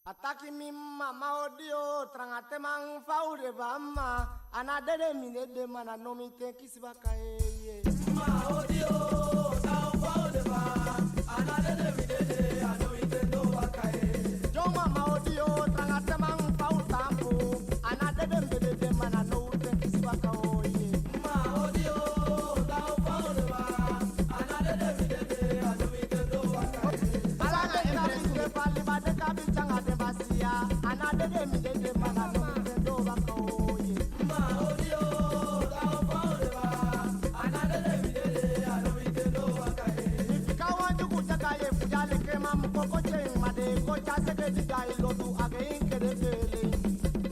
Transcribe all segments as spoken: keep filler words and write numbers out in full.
A taki mi mama odi o, tranga te man fa u de baa mma. A ná dede mi dede, ma na now mi ten kisi baka, ee. Mma odi o, now fa u de baa. A ná dede mi dede, a now mi ten doo baka, ee. Yo mama odi o, tranga te man fa u taampu. A ná dede mi dede, ma na now mi ten kisi baka, oo, ee. Mma odi o, now fa u de baa. A ná dede mi dede, a now mi ten doo baka, ee. Ala den kabi de fa liba, den kabi tyanga den basiya. A ná dede mi dede, ma na now mi ten doo baka, oo, ee. Mma odi o, now fa u de baa. A ná dede mi dede, a now mi ten doo baka, ee. Mi fika wan dyuku tyaka ye fu ya leke man mu koko tyen, ma den e go tya seke di da i lodu a gei kede kele.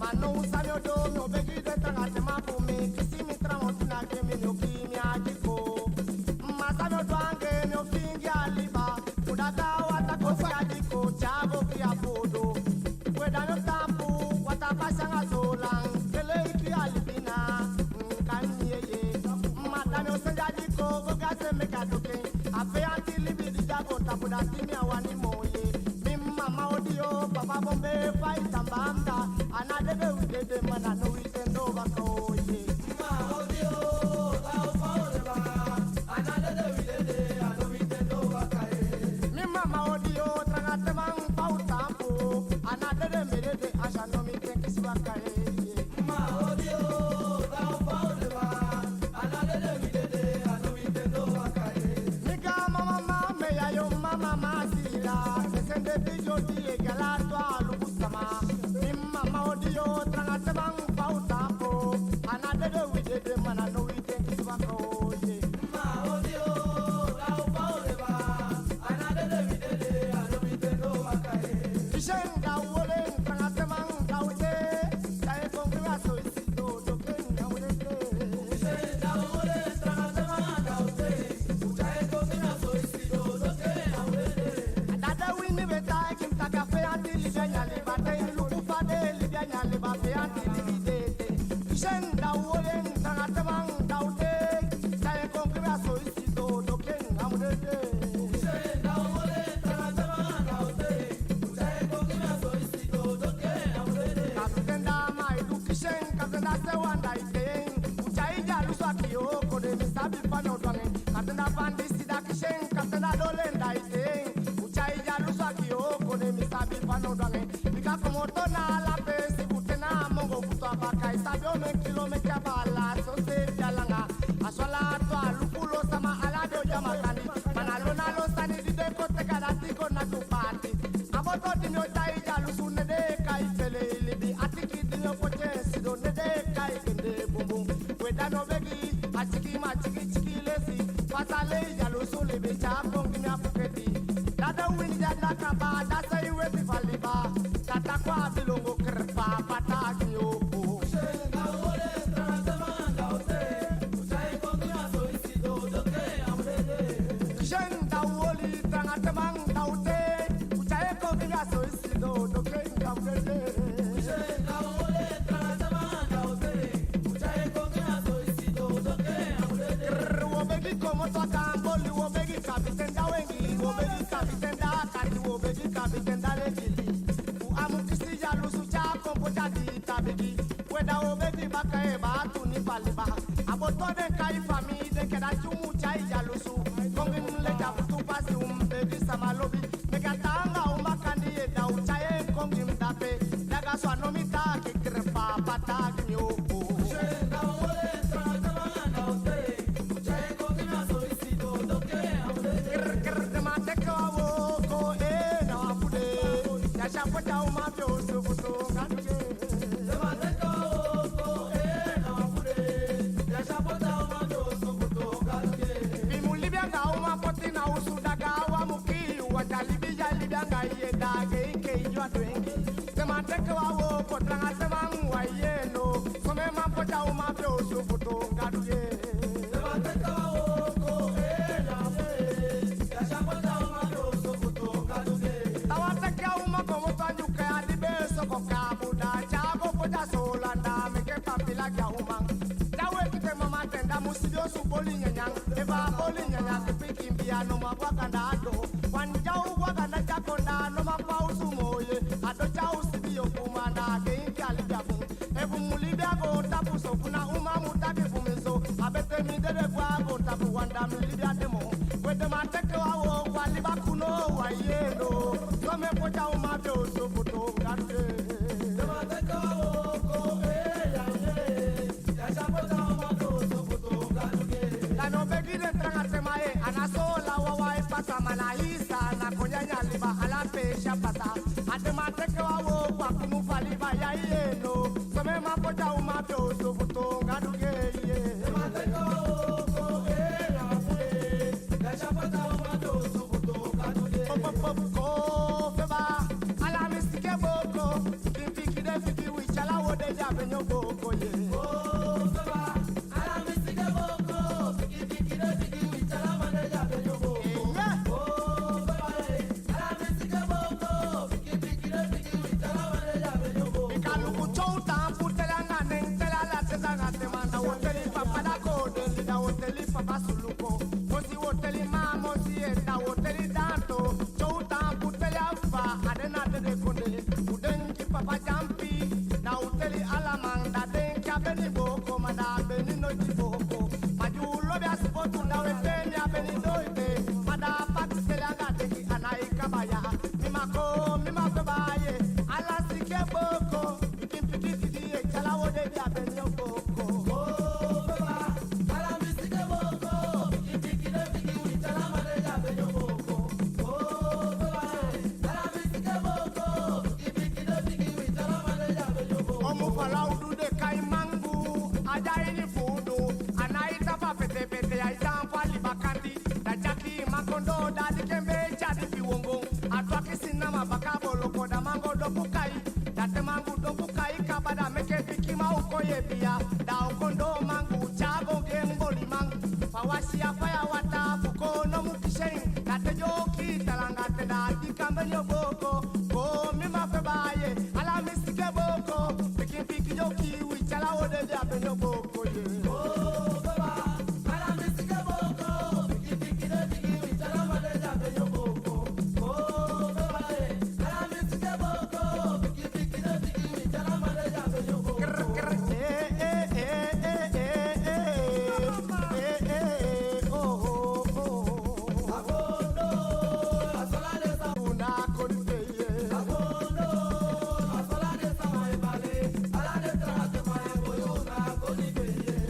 Ma now san mi o du, mi o begi den tranga te man fu mi kisi mi tramontina gi mi, mi o gi mi a dyuku. Ma san mi o du anga en, mi o fingi a liba. Fu daga a wata kon fika a dyuku, tya go gi a foodu. We da mi o taampu, wata pasi anga solan, kele iki a libi na, mm, kan yeye. Ma da mi o sende a dyuku go gi a se meke a doke. A feyanti libi di de a goontapu, dati mi á wani moo, ee. Mi mama odi o, papa bombe fa i tan banda. A ná dede wi dede, ma na now wi ten doo baka, oo, ee. Mma odi o, now fa u de baa. A ná dede mi dede, a now mi ten doo baka, ee. Mi mama odi o, tranga te man fa u taampu. A ná dede mi dede, a now mi ten kisi baka, ee. Mma odi o, now fa u de baa. A ná dede mi dede, a now mi ten doo baka, ee. Mi gaan mama, mama, me ya yo mama, mama sila. Me sende bidio di e gi ala tu a luku sama. Mi mama odi o, tranga te man fa u taampu. A ná dede wi dede, ma na now wi ten kisi baka, oo, ee. Mma odi o, now fa u de baa. A ná dede mi dede, a now mi ten doo baka, ee. Kisi en, da u oli en, tranga te man, da u tei. Tya en kon gi mi a so i si doo, doo ke en, da u oli en. Kisi en, da u oli en, tranga te man, da u tei. U tya en kon gi mi a so i si doo, doo ke en, da u oli en. A da den wini be taigi mi taki a feyanti libi a ini a liba, te i luku fa den libi a ini a liba, feyanti libi de ete. Kisi en, da u oli en, tranga te man, da u tei. Tya en kon gi mi a so i si doo, doo ke en, da u oli en. Kisi en, da u oli en, tranga te man, da u tei. U tya en kon gi mi a so i si doo, doo ke en, da u oli en. Kapiten da ma i du, kisi en, kapiten da sewan da i tei. U tyai dyalusu aki o kode, mi sabi fa mi o du anga en. Kapiten da fandi sida, kisi en, kapiten da dolen da i tei. U tyai dyalusu aki o kode, mi sabi fa mi o du anga en. Bika komoto na ala peesi, bute na a mongo butu a baka, i sabi omen kilometa baala, soseefi a langa. A so ala tu a luku lo sama, ala den o dyama sani. Ma na lo na lo sani di den kon teke, a dati kon na tu paati. A boto di mi o tyai dyalusu, ne den e kai fele i libi. A tiki di mi o poti en sidon, ne den e kai kende bunbun. We da mi o begi, a tiki ma tiki tiki lesi. Fa sa lei dyalusu libi, tya kon gi mi a puketi. Da den wini di a da kaba, da sei weti fu a liba. Kata kon a bilongo, krpa pata gi mi opo. Kisi en, da u oli, tranga te man, da u tei. U tya en kon gi mi a so i si doo, doo ke en, da u oli en. Krr, wo begi komoto a Gamboli, wo begi kapiten da wengi, wo begi kapiten da kati, wo begi kapiten da legili. U á mu kisi dyalusu, tya kon poti a di tabigi. We da wo begi baka e baa tu ni baliba. A boto den kai famii, den ke da tyu mu tyai dyalusu. Kon gi mi leti a butu pasi, u mu begi sama lobi. Meke a taanga uman kande ye, da u tyai en kon gi mi dape. Daga so a no mi taki, krpa pata gi mi opo. Krr, krr, den man teke wan wooko, ee, na wan fu den. Yá si a poti a uman fi en osu fu tonga du ye. Fi i mu libi anga uman poti na osu, daga wan mu kii yu. Wan ta libi ya libi anga i, ye daage i kei yu a dwengi. Den man teke wan wooko, tranga te man, wai ye no. Somen man poti a uman fi en osu fu tonga du ye. Taawan teke a uman komoto a Nyuka ya di be e Ala hii sani a kon nyanyan liba, ala peesi a pasa. A den man teke wan wooko a kunu fu a liba ya, i yee no. Somen man poti a uman fi en osu fu toon Gadu gi en, i yee. Den man teke wan wooko, ee, na fu den. Pop, pop, pop, ko, feba. Ala mi sikin e booko. Pikin pikin den fiki wi, tyala wo de di a be nyo booko, i yee. Bika luku, tyow taampu teli anga nen, teli ala ten anga ten man, da wo teli papa da koodeli, da wo teli papa suluko. Mosi wo teli maa, mosi e, da wo teli daanto. Tyow taampu teli a fa a de na dede kondee. U denki papa dyampi, da u teli ala man, da denki a beni booko, ma da a beni noiti booko. Ma di u lobi a sipotu, da we feni a beni doiti. Ma da a pakiseli anga denki a nái kaba ya. Mi ma ko, mi ma feba ye, ala sikin e booko. Pikin pikin fiki e tyala wo de di a beni o booko. Omu fa lawdu de kai mangu, a de a ini fuudu, a nái tafa pete pete, ai taampu a liba kanti. Da dyaki man kon doo, da di kembe tyai di fi wongo. A twaki sinama baka boloko, da mangu donku kai. Da te mangu donku kai kaba, da meke pikin man u kon yeepi ya. Da u kon doo mangu tyai go gi en boliman. Fa wasi a faya wataa fu kon nomu kisi en. Da te dyoo kii talanga te, da di kambe nyo booko. Ko mi ma feba ye, ala mi sikin e booko. Pikin pikin dyoo kii wi, tyala wo de di a be nyo booko.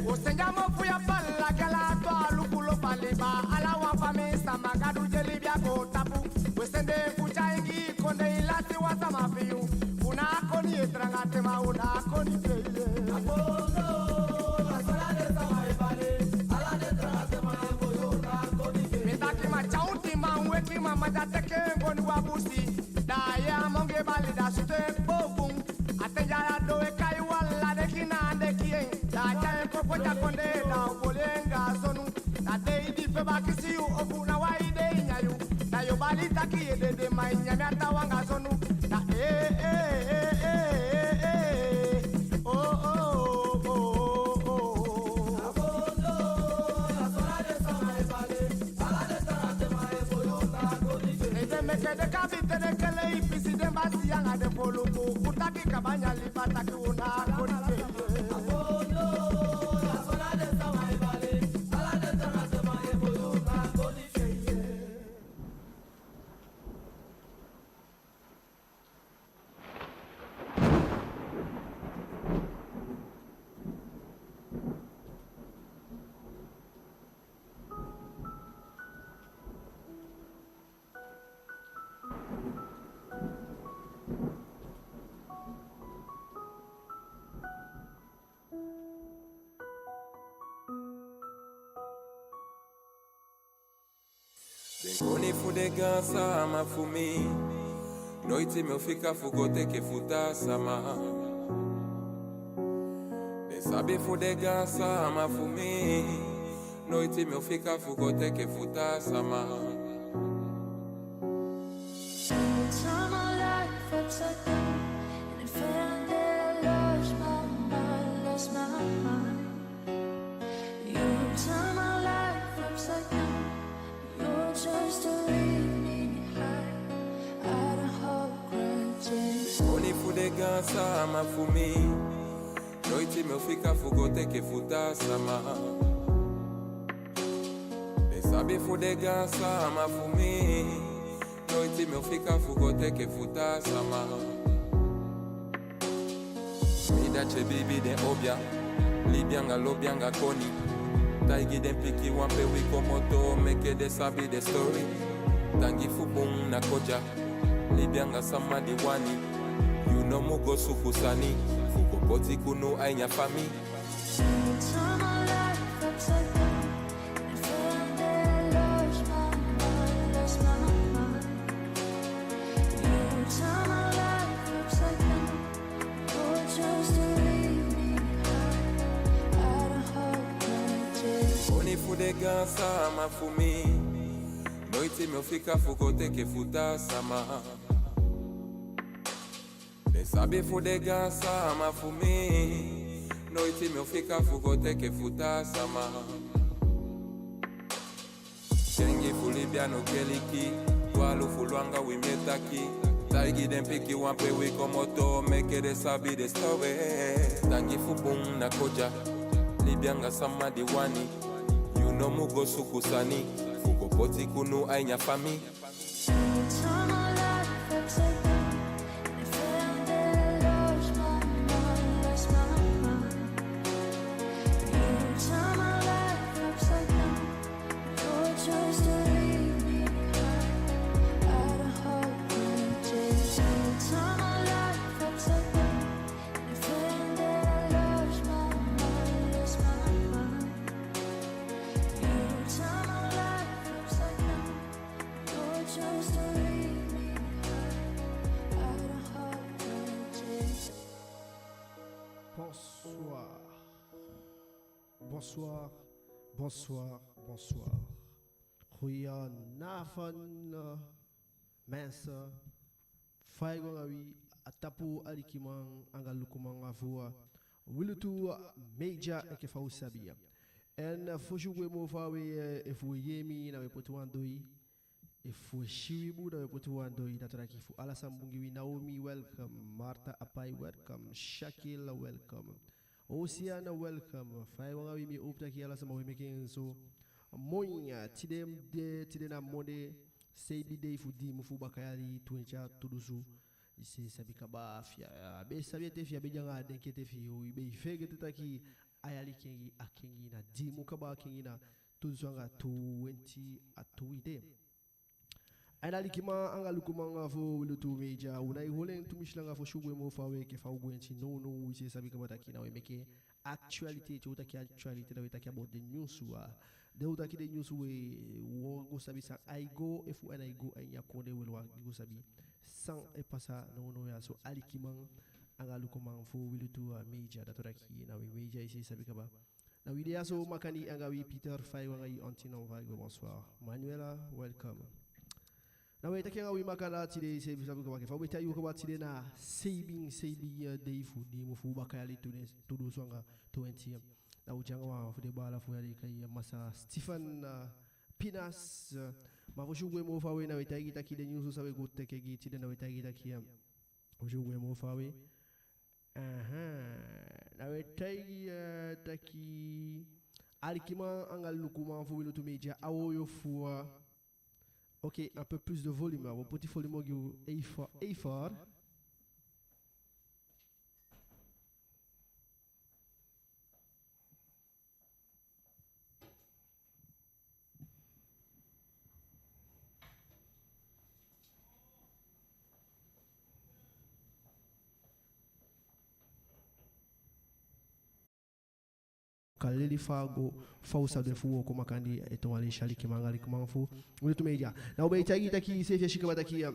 Wo sende a mofu ya pala gala to a luku lo pali ba. Ala wan famii sama Gadu dyeli bi a go tapu. We sende fu tyai gi kondee, i lasi wan sama fi yu. U ná koni e tranga tema, u ná koni pe ye. Mi taki ma tya u ti man weki, ma man tya teke en go ni wan busi. Da a yee a monge bali, da sutu en kpoo bun. A ten di a doo e kai, wala deki na a deki en. Da a tyai en kon poti a kondee, da u boli en anga zonu. Da dei di feba kisi yu, ofu na wan idei nyan yu. Da yu o bali taki yu e dede, ma i nyan mi a taawan anga zonu. Da ee, ee, ee, ee, ee, ee. Oh, oh, oh, oh, oh. Ede meke den kabiten den kele i pisi den basi anga den foluku. U taki kaba nyan liba taki u ná koni pe ye. Den koni fu den gaansama fu mi, noiti mi o fika fu go teke fu taa sama. Den sabi fu den gaansama fu mi, noiti mi o fika fu go teke fu taa sama. You turn my life upside down, and if I lost my mind, lost my mind. You turn my life upside down. You're just a leave me high. I don't hold grudges. Koni fu den gaansama fu mi, noiti mi o fika fu go teke fu taa sama. Den sabi fu den gaansama fu mi, noiti mi o fika fu go teke fu taa sama. Mi dati e biibi den obia, libi anga lobi anga koni. Taigi den pikin wan pe wi komoto, meke den sabi den story. Na kodya, libi anga sama di wani. Yu no mu go suku sani, fu go poti kunu a ini a famii. Oni fu den gaansama fu mi. Noiti mi o fika fu go teke fu taa sama. Den sabi fu den gaansama fu mi. Noiti mi o fika fu go teke fu taa sama. Kengi fu libi a no keliki. Twalufu lu anga wi mi e taki. Taigi den pikin wan pe wi komoto, meke den sabi den stowe. Taki fu bun na kodya, libi anga sama di wani. Yu no mu go suku sani, fu go poti kunu a ini a famii. Bonsoir. Bonsoir. Bonsoir. Bonsoir. Goedenavond, mensen. Fa e go anga wi a tapu, alikiman anga lukuman fu Wi Lutu Media, enke fa u sabi ya. En, eh, fosi u gwe moo faawe, eh, efu u e yee mi, na u e poti wan doi. Efu u e si wi bun, na u e poti wan doi. Dati o taki fu ala san bun gi wi. Naomi, welcome. Martha Apai, welcome. Shakil, welcome. Oceana, welcome. Fa e go anga wi? Mi e howpu taki ala sama u e meke en so moi. Tide, de, tide na monde, seibin dei fu dii mun fu baka yali twenti a tu dunsu. I seefi sabi kaba, fi a be sabi ete, fi a be de anga a denki ete, fi i be e feegete taki a yali kengi, a kengi, na dii mun kaba a kengi, na tu dunsu anga twenti a tu wi de. Aina alikiman anga lukuman fu Wi Lutu Media, u ná e holi en tumisi langa fosi u gwe moo faawe, enke fa u gwenti nownow. I seefi sabi kaba taki na u e meke actualité. Te u taki actualité, da u e taki about den nyunsu, a. Te u taki den nyunsu, we, wo go sabi san ai go, efu a ná e go a ini a kondee, we, wo go sabi san e pasa nownow ya so, alikiman anga lukuman fu Wi Lutu, a, Media. Dati o taki na Wi Media, i seefi sabi kaba. Na wi de ya so makandii anga wi. Peter, fa e go anga i? Antinon, fa e go? Bonsoir. Manuela, welcome. Na u e taki anga wi makandaa tide, i seefi sabi kaba, enke fa u be taigi u kaba, tide na seibin, seibin, eh, dei fu dii mun fu baka yali tu dunsu anga twenti. Na u de anga wan fu den baala fu u ya di e kai, eh, Masa Stephen, eh, Pinas, eh. Ma fosi u gwe moo faawe, na u e taigi taki den nyunsu san u e go teke gi tide, na u e taigi taki, eh, fosi u gwe moo faawe. Aha. Na u e taigi, eh, taki, alikiman anga lukuman fu Wi Lutu Media, a wowoyo fu, eh, ok, un peu plus de volume. Wo poti volume gi u, Eifer, Eifer. Ka leli fa a go, fa u sa de fu wooko makandii ete wan leisi, alikiman anga lukuman fu Wi Lutu Media. Na u be e taigi taki, i seefi e si kaba taki, eh,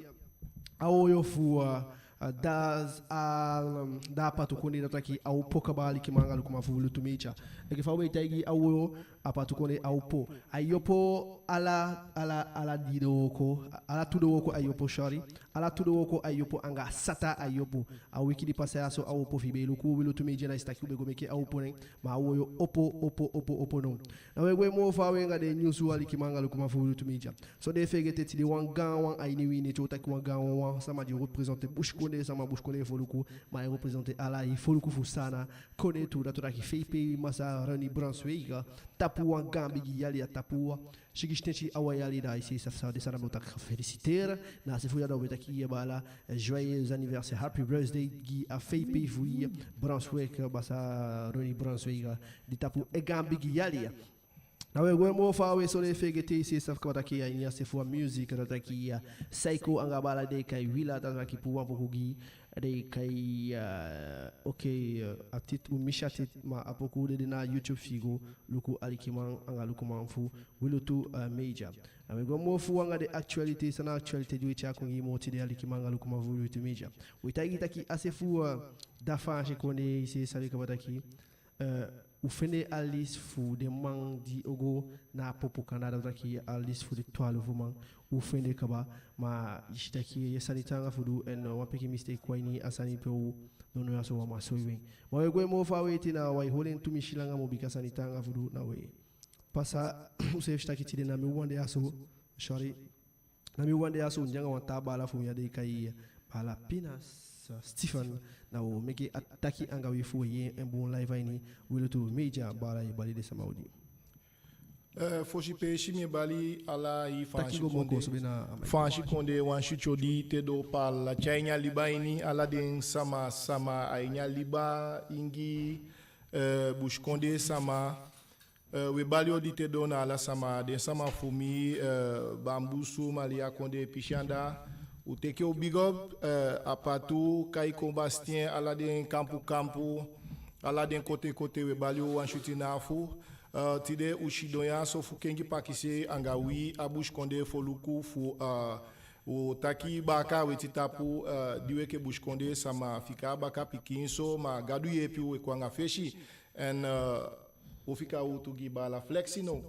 a wowoyo fu, eh, eh, da, a, um, da Apatu Kondee, dati o taki a opo kaba, alikiman anga lukuman fu Wi Lutu Media. Enke fa u be e taigi, a wowoyo, Apatu Kondee, a opo. Ai opo ala, ala, ala dii den wooko, ala tu den wooko ai opo, sorry. Ala tu den wooko ai opo, anga sata ai opo. A wiki di pasa ya so a opo, fi i be e luku Wi Lutu Media, na i si taki u be go meke a opo nen. Ma a wowoyo opo, opo, opo, opo now. Na u e gwe moo faawe anga den nyunsu, alikiman anga lukuman fu Wi Lutu Media. So, ná feegete, tide wan gaanwan a ini wi, ne te u taki wan gaanwan, wan sama di e represente busikondee sama, busikondee foluku, ma ai represente ala i foluku fu Saanan Kondee tu, dati o taki F P I, Masa Ronnie Brunswijk, tapu wan gaan bigi yali, a tapu wan sigisitenti a wan yali. Da i seefi sabi san den Saanan be o taki, gefeliciteer. Na a se fu ya, da u be taki, i baala, eh, joyeux anniversaire, happy birthday gi a F P I fu i, Brunswijk, Masa Ronnie Brunswijk, di tapu en gaan bigi yali ya. Na we go moo faawe, so ná fegete i seefi sabi kaba taki a ini a se fu a music, dati taki, eh, Saiko anga baala den e kai Wila, dati taki puu wan poku gi, den e kai, eh, ok, eh, a tit, u misi a tit, ma a poku de, de na YouTube fi i go luku, alikiman anga lukuman fu Wilutu, eh, Media. Na we go moo faawe anga den actualité, san na actualité di we tyai kon gi i moo tide, alikiman anga lukuman fu Wilutu Media. We taigi taki a se fu, eh, Da Faansi Kondee, i seefi sabi kaba taki, eh, u fende a list fu den man di o go na a popukanda, dati taki a list fu den twalufu man, u fende kaba, ma i si taki a sani taanga fu du, en, eh, wan pikin mistake kon a ini a sani pe u, nownow ya so u á man soi en. Ma we go moo faawe ete, na wá e holi en tumisi langa moo, bika sani taanga fu du, na we pasa, u seefi si taki tide na mi wan de ya so, sorry, na mi wan de ya so, u de anga wan taa baala fu u ya, den e kai baala Pinas, eh, Stefan, na u o meke a taki anga wi fu u yee en bun live a ini Wilutu Media. Baala, i e bali den sama odi. Eh, fosi peesi mi e bali ala i Faansi Kondee, Faansi Kondee wan switi odi te doo, paala, te a ini a liba ini, ala den sama sama a ini a liba, Ingi, eh, Busikondee sama, eh, we bali odi te doo na ala sama, den sama fu mi, eh, Bambusu, Malia Kondee, pisi anda, u teke u big up, eh, Apatu, Kaikon, Bastien, ala den kampu kampu, ala den kote kote, we bali u wan switi na fu. Eh, tide u sidon ya so fu kengi pakisei anga wi, a Busikondee foluku fu, eh, u taki baka weti tapu, eh, di u enke Busikondee sama fika baka pikinso, ma Gadu yeepi u, we kon anga fesi. En, eh, u fika u tu gi baala Flexi now.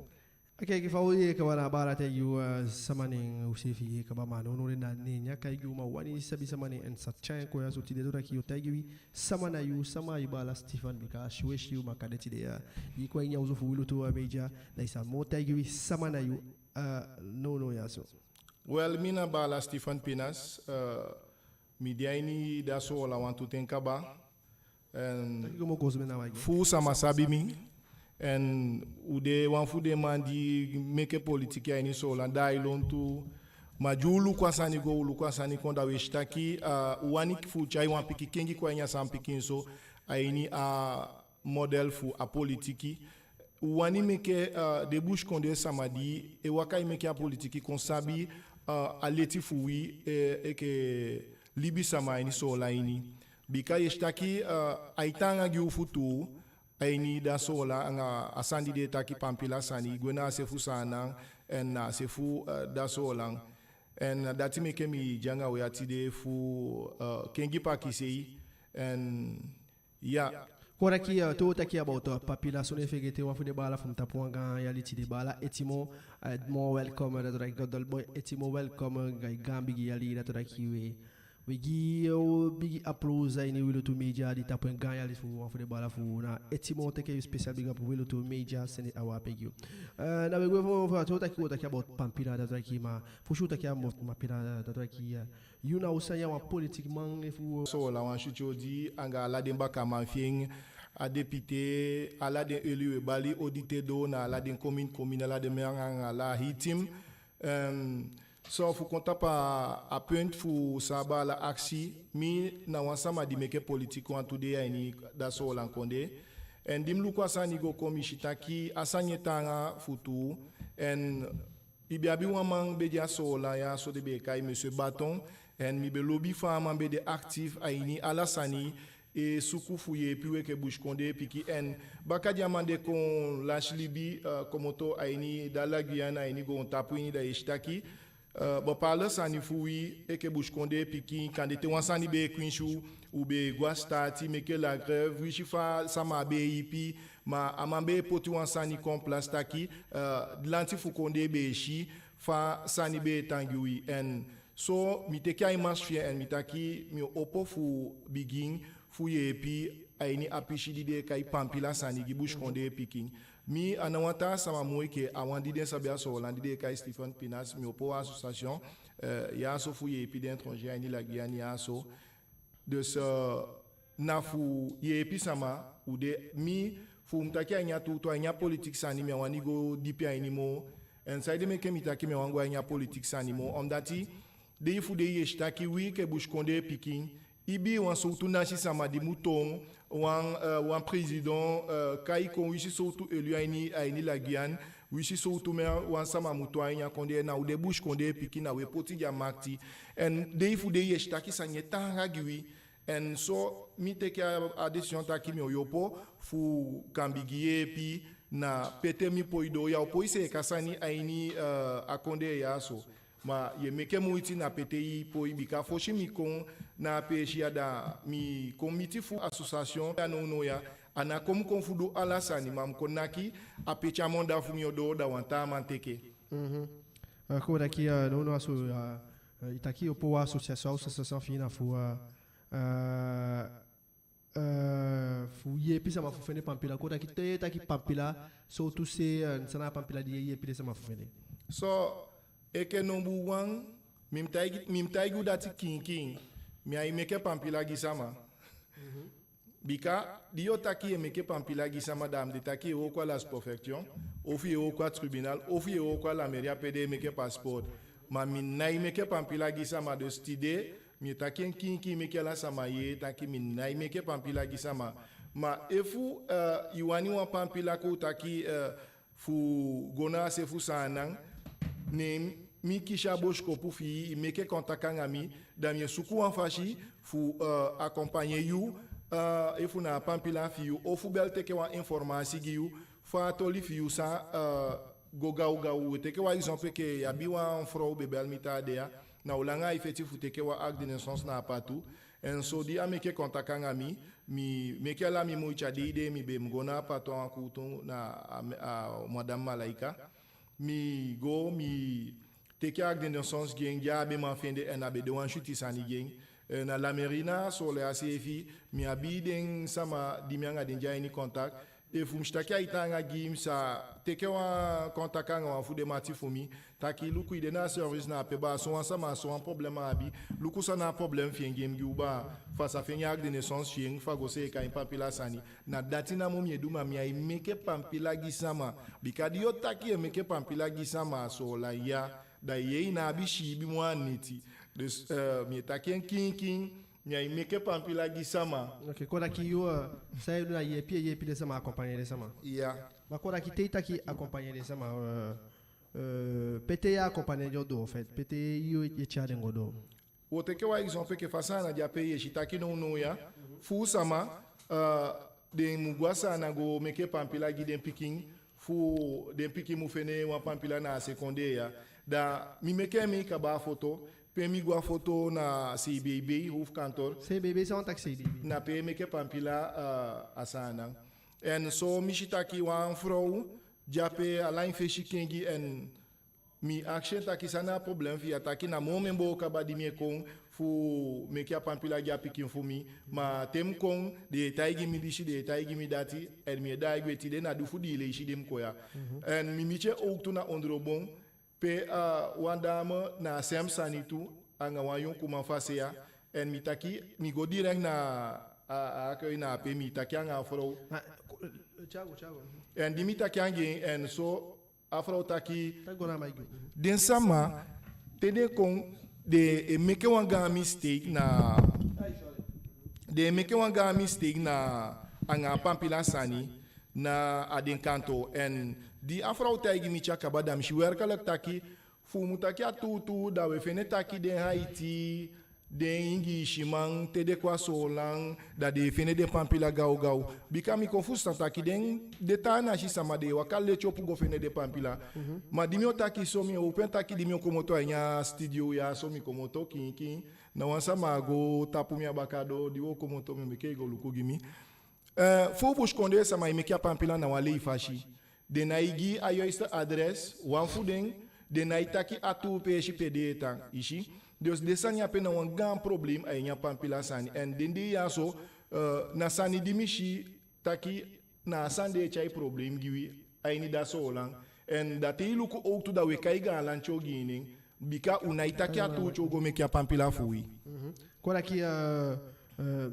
Ok, enke fa u yee kaba, na baala taigi u, eh, sama nen, u seefi yee kaba, ma nownow de na nen ya kai gi u, ma u wani sabi sama nen, en san tyai en kon ya so tide, dati taki yu o taigi wi sama na yu, sama i baala Stefan, bika a si we si yu makandii tide ya. I kon a ini a osu fu Wilutu Media, da i sa moo taigi wi sama na yu, eh, nownow ya so. Wel, mi na baala Stefan Pinas, eh, mi de a ini Da Soolan wantu ten kaba. En fu sama sabi mi. En u de wan fu den man di meke politiki a ini Soolan daai lontu. Ma di u luku a sani go, u luku a sani kon, da we si taki, eh, u wani fu tyai wan pikin kengi kon a ini a sani pikinso, a ini a model fu a politiki. U wani meke, eh, den Busikondee sama di e waka e meke a politiki kon sabi, eh, a leti fu wi, eh, enke libisama a ini Soolan ini. Bika ye si taki, eh, ai taanga gi u fu tuu, a ini Da Soolan anga a sani di den e taki pampila sani, gwe na a se fu Saanan, en na a se fu, eh, Da Soolan. En dati meke mi de anga u ya tide fu, eh, kengi pakisei, en Ya. Kon taki, eh, te u taki about, eh, pampila, so ná fegete wan fu den baala fu mi tapu wan gaan yali tide, baala Etimo, eh, moo welcome, eh, dati taki Godol Boy Etimo, welcome, eh, gaan bigi yali, dati taki we, we gi yu, eh, bigi applause a ini Wilutu Media di tapu en gaan yali fu wan fu den baala fu u. Na Etimo teke yu special big up, Wilutu Media sende a wan ape gi yu. Eh, na we go fu, fu, te u taki, u taki about pampila, dati taki, ma fosi u taki about pampila, dati taki, eh, Yu na u san ya, wan politikiman, efu... Soolan wan switi odi anga ala den bakaman fi en, a député, ala den élu, we bali odi te doo na ala den commune, commune, ala den man anga ala hii team. Ehm, so fu kon tapu a punt fu san a baala akisi, mi na wan sama di meke politiki wantu dei a ini Da Soolan kondee. En di mi luku a sani go kon, mi si taki a sani e taanga fu tuu. En I be abi wan man be de a Soolan ya so den be e kai Monsieur Baton. En mi be lobi fa a man be de actif a ini ala sani, e suku fu yeepi wi enke busikondee pikin. En baka di a man de kon lasi libi, eh, komoto a ini da la Guyane, a ini goontapu ini, da i e si taki, eh, bepaalde sani fu wi enke busikondee pikin, kande te wan sani be e kwinsi u, u be e go a sitaati meke la grève, wi si fa sama be e ipi, ma a man be e poti wan sani kon place taki, eh, lanti fu kondee be e si fa sani be e tan gi wi. En so mi teke a image fi en, en mi taki mi o opo fu bigin fu yeepi a ini a pisi di den e kai pampila sani gi busikondee pikin. Mi a ná wan taa sama moo enke a wan di den sabi a Soolan di den e kai Stephen Pinas. Mi opo wan association, eh, ya so fu yeepi den étranger a ini la Guyane ya so. Dus, eh, na fu yeepi sama u de. Mi, fu mi taki a ini a tuutuu, a ini a politiki sani, mi á wani go dipi a ini moo. En saide meke mi taki mi á wani go a ini a politiki sani moo? Omdati dei fu dei i e si taki wi enke busikondee pikin, ibii wan sowtu nasi sama di mu toon wan, eh, wan président, eh, kai kon, wi si sowtu élu a ini, a ini la Guyane, Wi si sowtu moo wan sama mu tan a ini a kondee, na u de busikondee pikin, na u e poti den a makiti. En dei fu dei yu e si taki sani e taanga gi wi. En so mi teke a, a décision taki mi o opo fu kan bigin yeepi na pe te mi poi doo. Ya o poi seeka sani a ini, eh, a kondee ya so. Ma yu e meke moiti na pe te i poi, bika fosi mi kon na a peesi ya, da mi kon miti fu association ya nownow ya, a ná kon mi kon fu du ala sani, ma mi kon naki a pe te a mandaa fu mi o doo, da wan taa man teke. Mhm. Eh, kon taki, eh, nownow a so, eh, eh, i taki i opo wan association, association fi i na fu, eh, eh, eh, fu yeepi sama fu fende pampila. Kon taki te i taki pampila, sowtu se, eh, san na a pampila di i e yeepi den sama fu fende? So, enke nombu wan, mi mu taigi, mi mu taigi u dati kiinkiin, mi á e meke pampila gi sama. Mhm. Bika di yu o taki yu e meke pampila gi sama, da a mu de taki yu e wooko a la sous-préfecture, ofu yu e wooko a tribunal, ofu yu e wooko a la mairie pe den e meke passeport. Ma mi ná e meke pampila gi sama, dus tide mi e taki en kiinkiin meke ala sama yee taki mi ná e meke pampila gi sama. Ma efu, eh, i wani wan pampila, kon u taki, eh, fu go na a se fu Saanan, ne mi kisi a bosikopu fi i, i meke contact anga mi, da mi e suku wan fasi fu, eh, accompagner yu, eh, efu na a pampila fi yu, ofu bel teke wan informasi gi yu, fa a toli fi yu sa, eh, go gawgaw. U e teke wan exemple enke i abi wan frow be bel mi taa dei ya, na u langa ai feti fu teke wan acte de naissance na Apatou. En so di a meke contact anga mi, mi meke ala mi moiti. A dei de mi be mu go na Apatou a wan kuutu na a, a madame Malaika. Mi go, mi teke a acte de naissance gi en, di a á be man fende, en a be de wan switi sani gi en. Eh, na la mairie na Soolan ya seefi, mi abi den sama di mi anga den de a ini contact. Efu mi si taki ai taanga gi mi, mi sa teke wan contact anga wan fu den mati fu mi, taki luku, i de na a service na ape baa, sowan sama, sowan problème a abi, luku san na a problème fi en gi en, gi u baa, fu a sa fende a acte de naissance fi en, fu a go seeka en pampila sani. Na dati namo mi e du, ma mi á e meke pampila gi sama. Bika di yu o taki yu e meke pampila gi sama a Soolan ya, da yu yee i ná abi siibi moo a neti. Dus, eh, mi e taki en kiinkiin, mi á e meke pampila gi sama. Ok, kon taki yu, eh, san yu e du na yeepi, yeepi den sama, accompagner den sama. Ya. Ma kon taki te i taki accompagner den sama, eh, eh, pe te i e accompagner den o doo, en fait, pe te yu e tyai den go doo? Wo teke wan exemple enke fa Saanan de ape, yu e si taki nownow ya, fu sama, eh, den mu go a Saanan go meke pampila gi den pikin, fu den pikin mu fende wan pampila na a sekondee ya. Da mi meke en, mi kaba a foto, pe mi go a foto na C B B, hoofdkantoor. C B B, san wani taki C B B? Na pe i e meke pampila, eh, a Saanan. En so mi si taki wan frow de ape, ala en fesi kengi, en mi akisi en taki san na a problème fi i. A taki na moo mi en boo kaba di mi e kon fu meke a pampila gi a pikin fu mi. Ma te mi kon, den e taigi mi disi, den e taigi mi dati, en mi e daai gwe. Tide na di fu dii leisi di mi kon ya. Mhm. En mi miti en owktu na ondoo bon, pe, ah, wan dame na a sem sani tu, anga wan yonkuman fasi ya. En mi taki, mi go direct na a, a accueil na ape, mi taki anga a frow. Ma, ko-, eh, Thiago, Thiago. En di mi taki anga en, en so, a frow taki, den sama, te den kon, den e meke wan gaan mistake na, den e meke wan gaan mistake na anga a pampila sani na a den kantoo. En di a frow taigi mi te a kaba, da mi si werkelijk taki, fu u mu taki a tuutuu, da u e fende taki den Haiti, den Ingiisiman, te den kon a Soolan, da den e fende den pampila gawgaw. Bika mi kon fusutan taki den, den taa nasi sama, den e waka leti opu go fende den pampila. Mhm. Ma di mi o taki so, mi e opo en taki, di mi o komoto a ini a studio ya so, mi komoto kiinkiin, na wan sama go tapu mi a baka doo, di wo komoto, mi meke i go luku gi mi. Eh, fu busikondee sama e meke a pampila na wan lei fasi. Den nái gi a juiste adres, wan fu den, den nái taki a tuu peesi pe den e tan, i si. Dus den sani ape na wan gaan probleem a ini a pampila sani. En den dei ya so, eh, na sani di mi si taki na a sani di e tyai probleem gi wi a ini da Soolan. En da te i luku owktu, da u e kai gaanlanti ogii nen, bika u nái taki a tuu te u go meke a pampila fu wi. Mhm. Kon taki, eh, eh,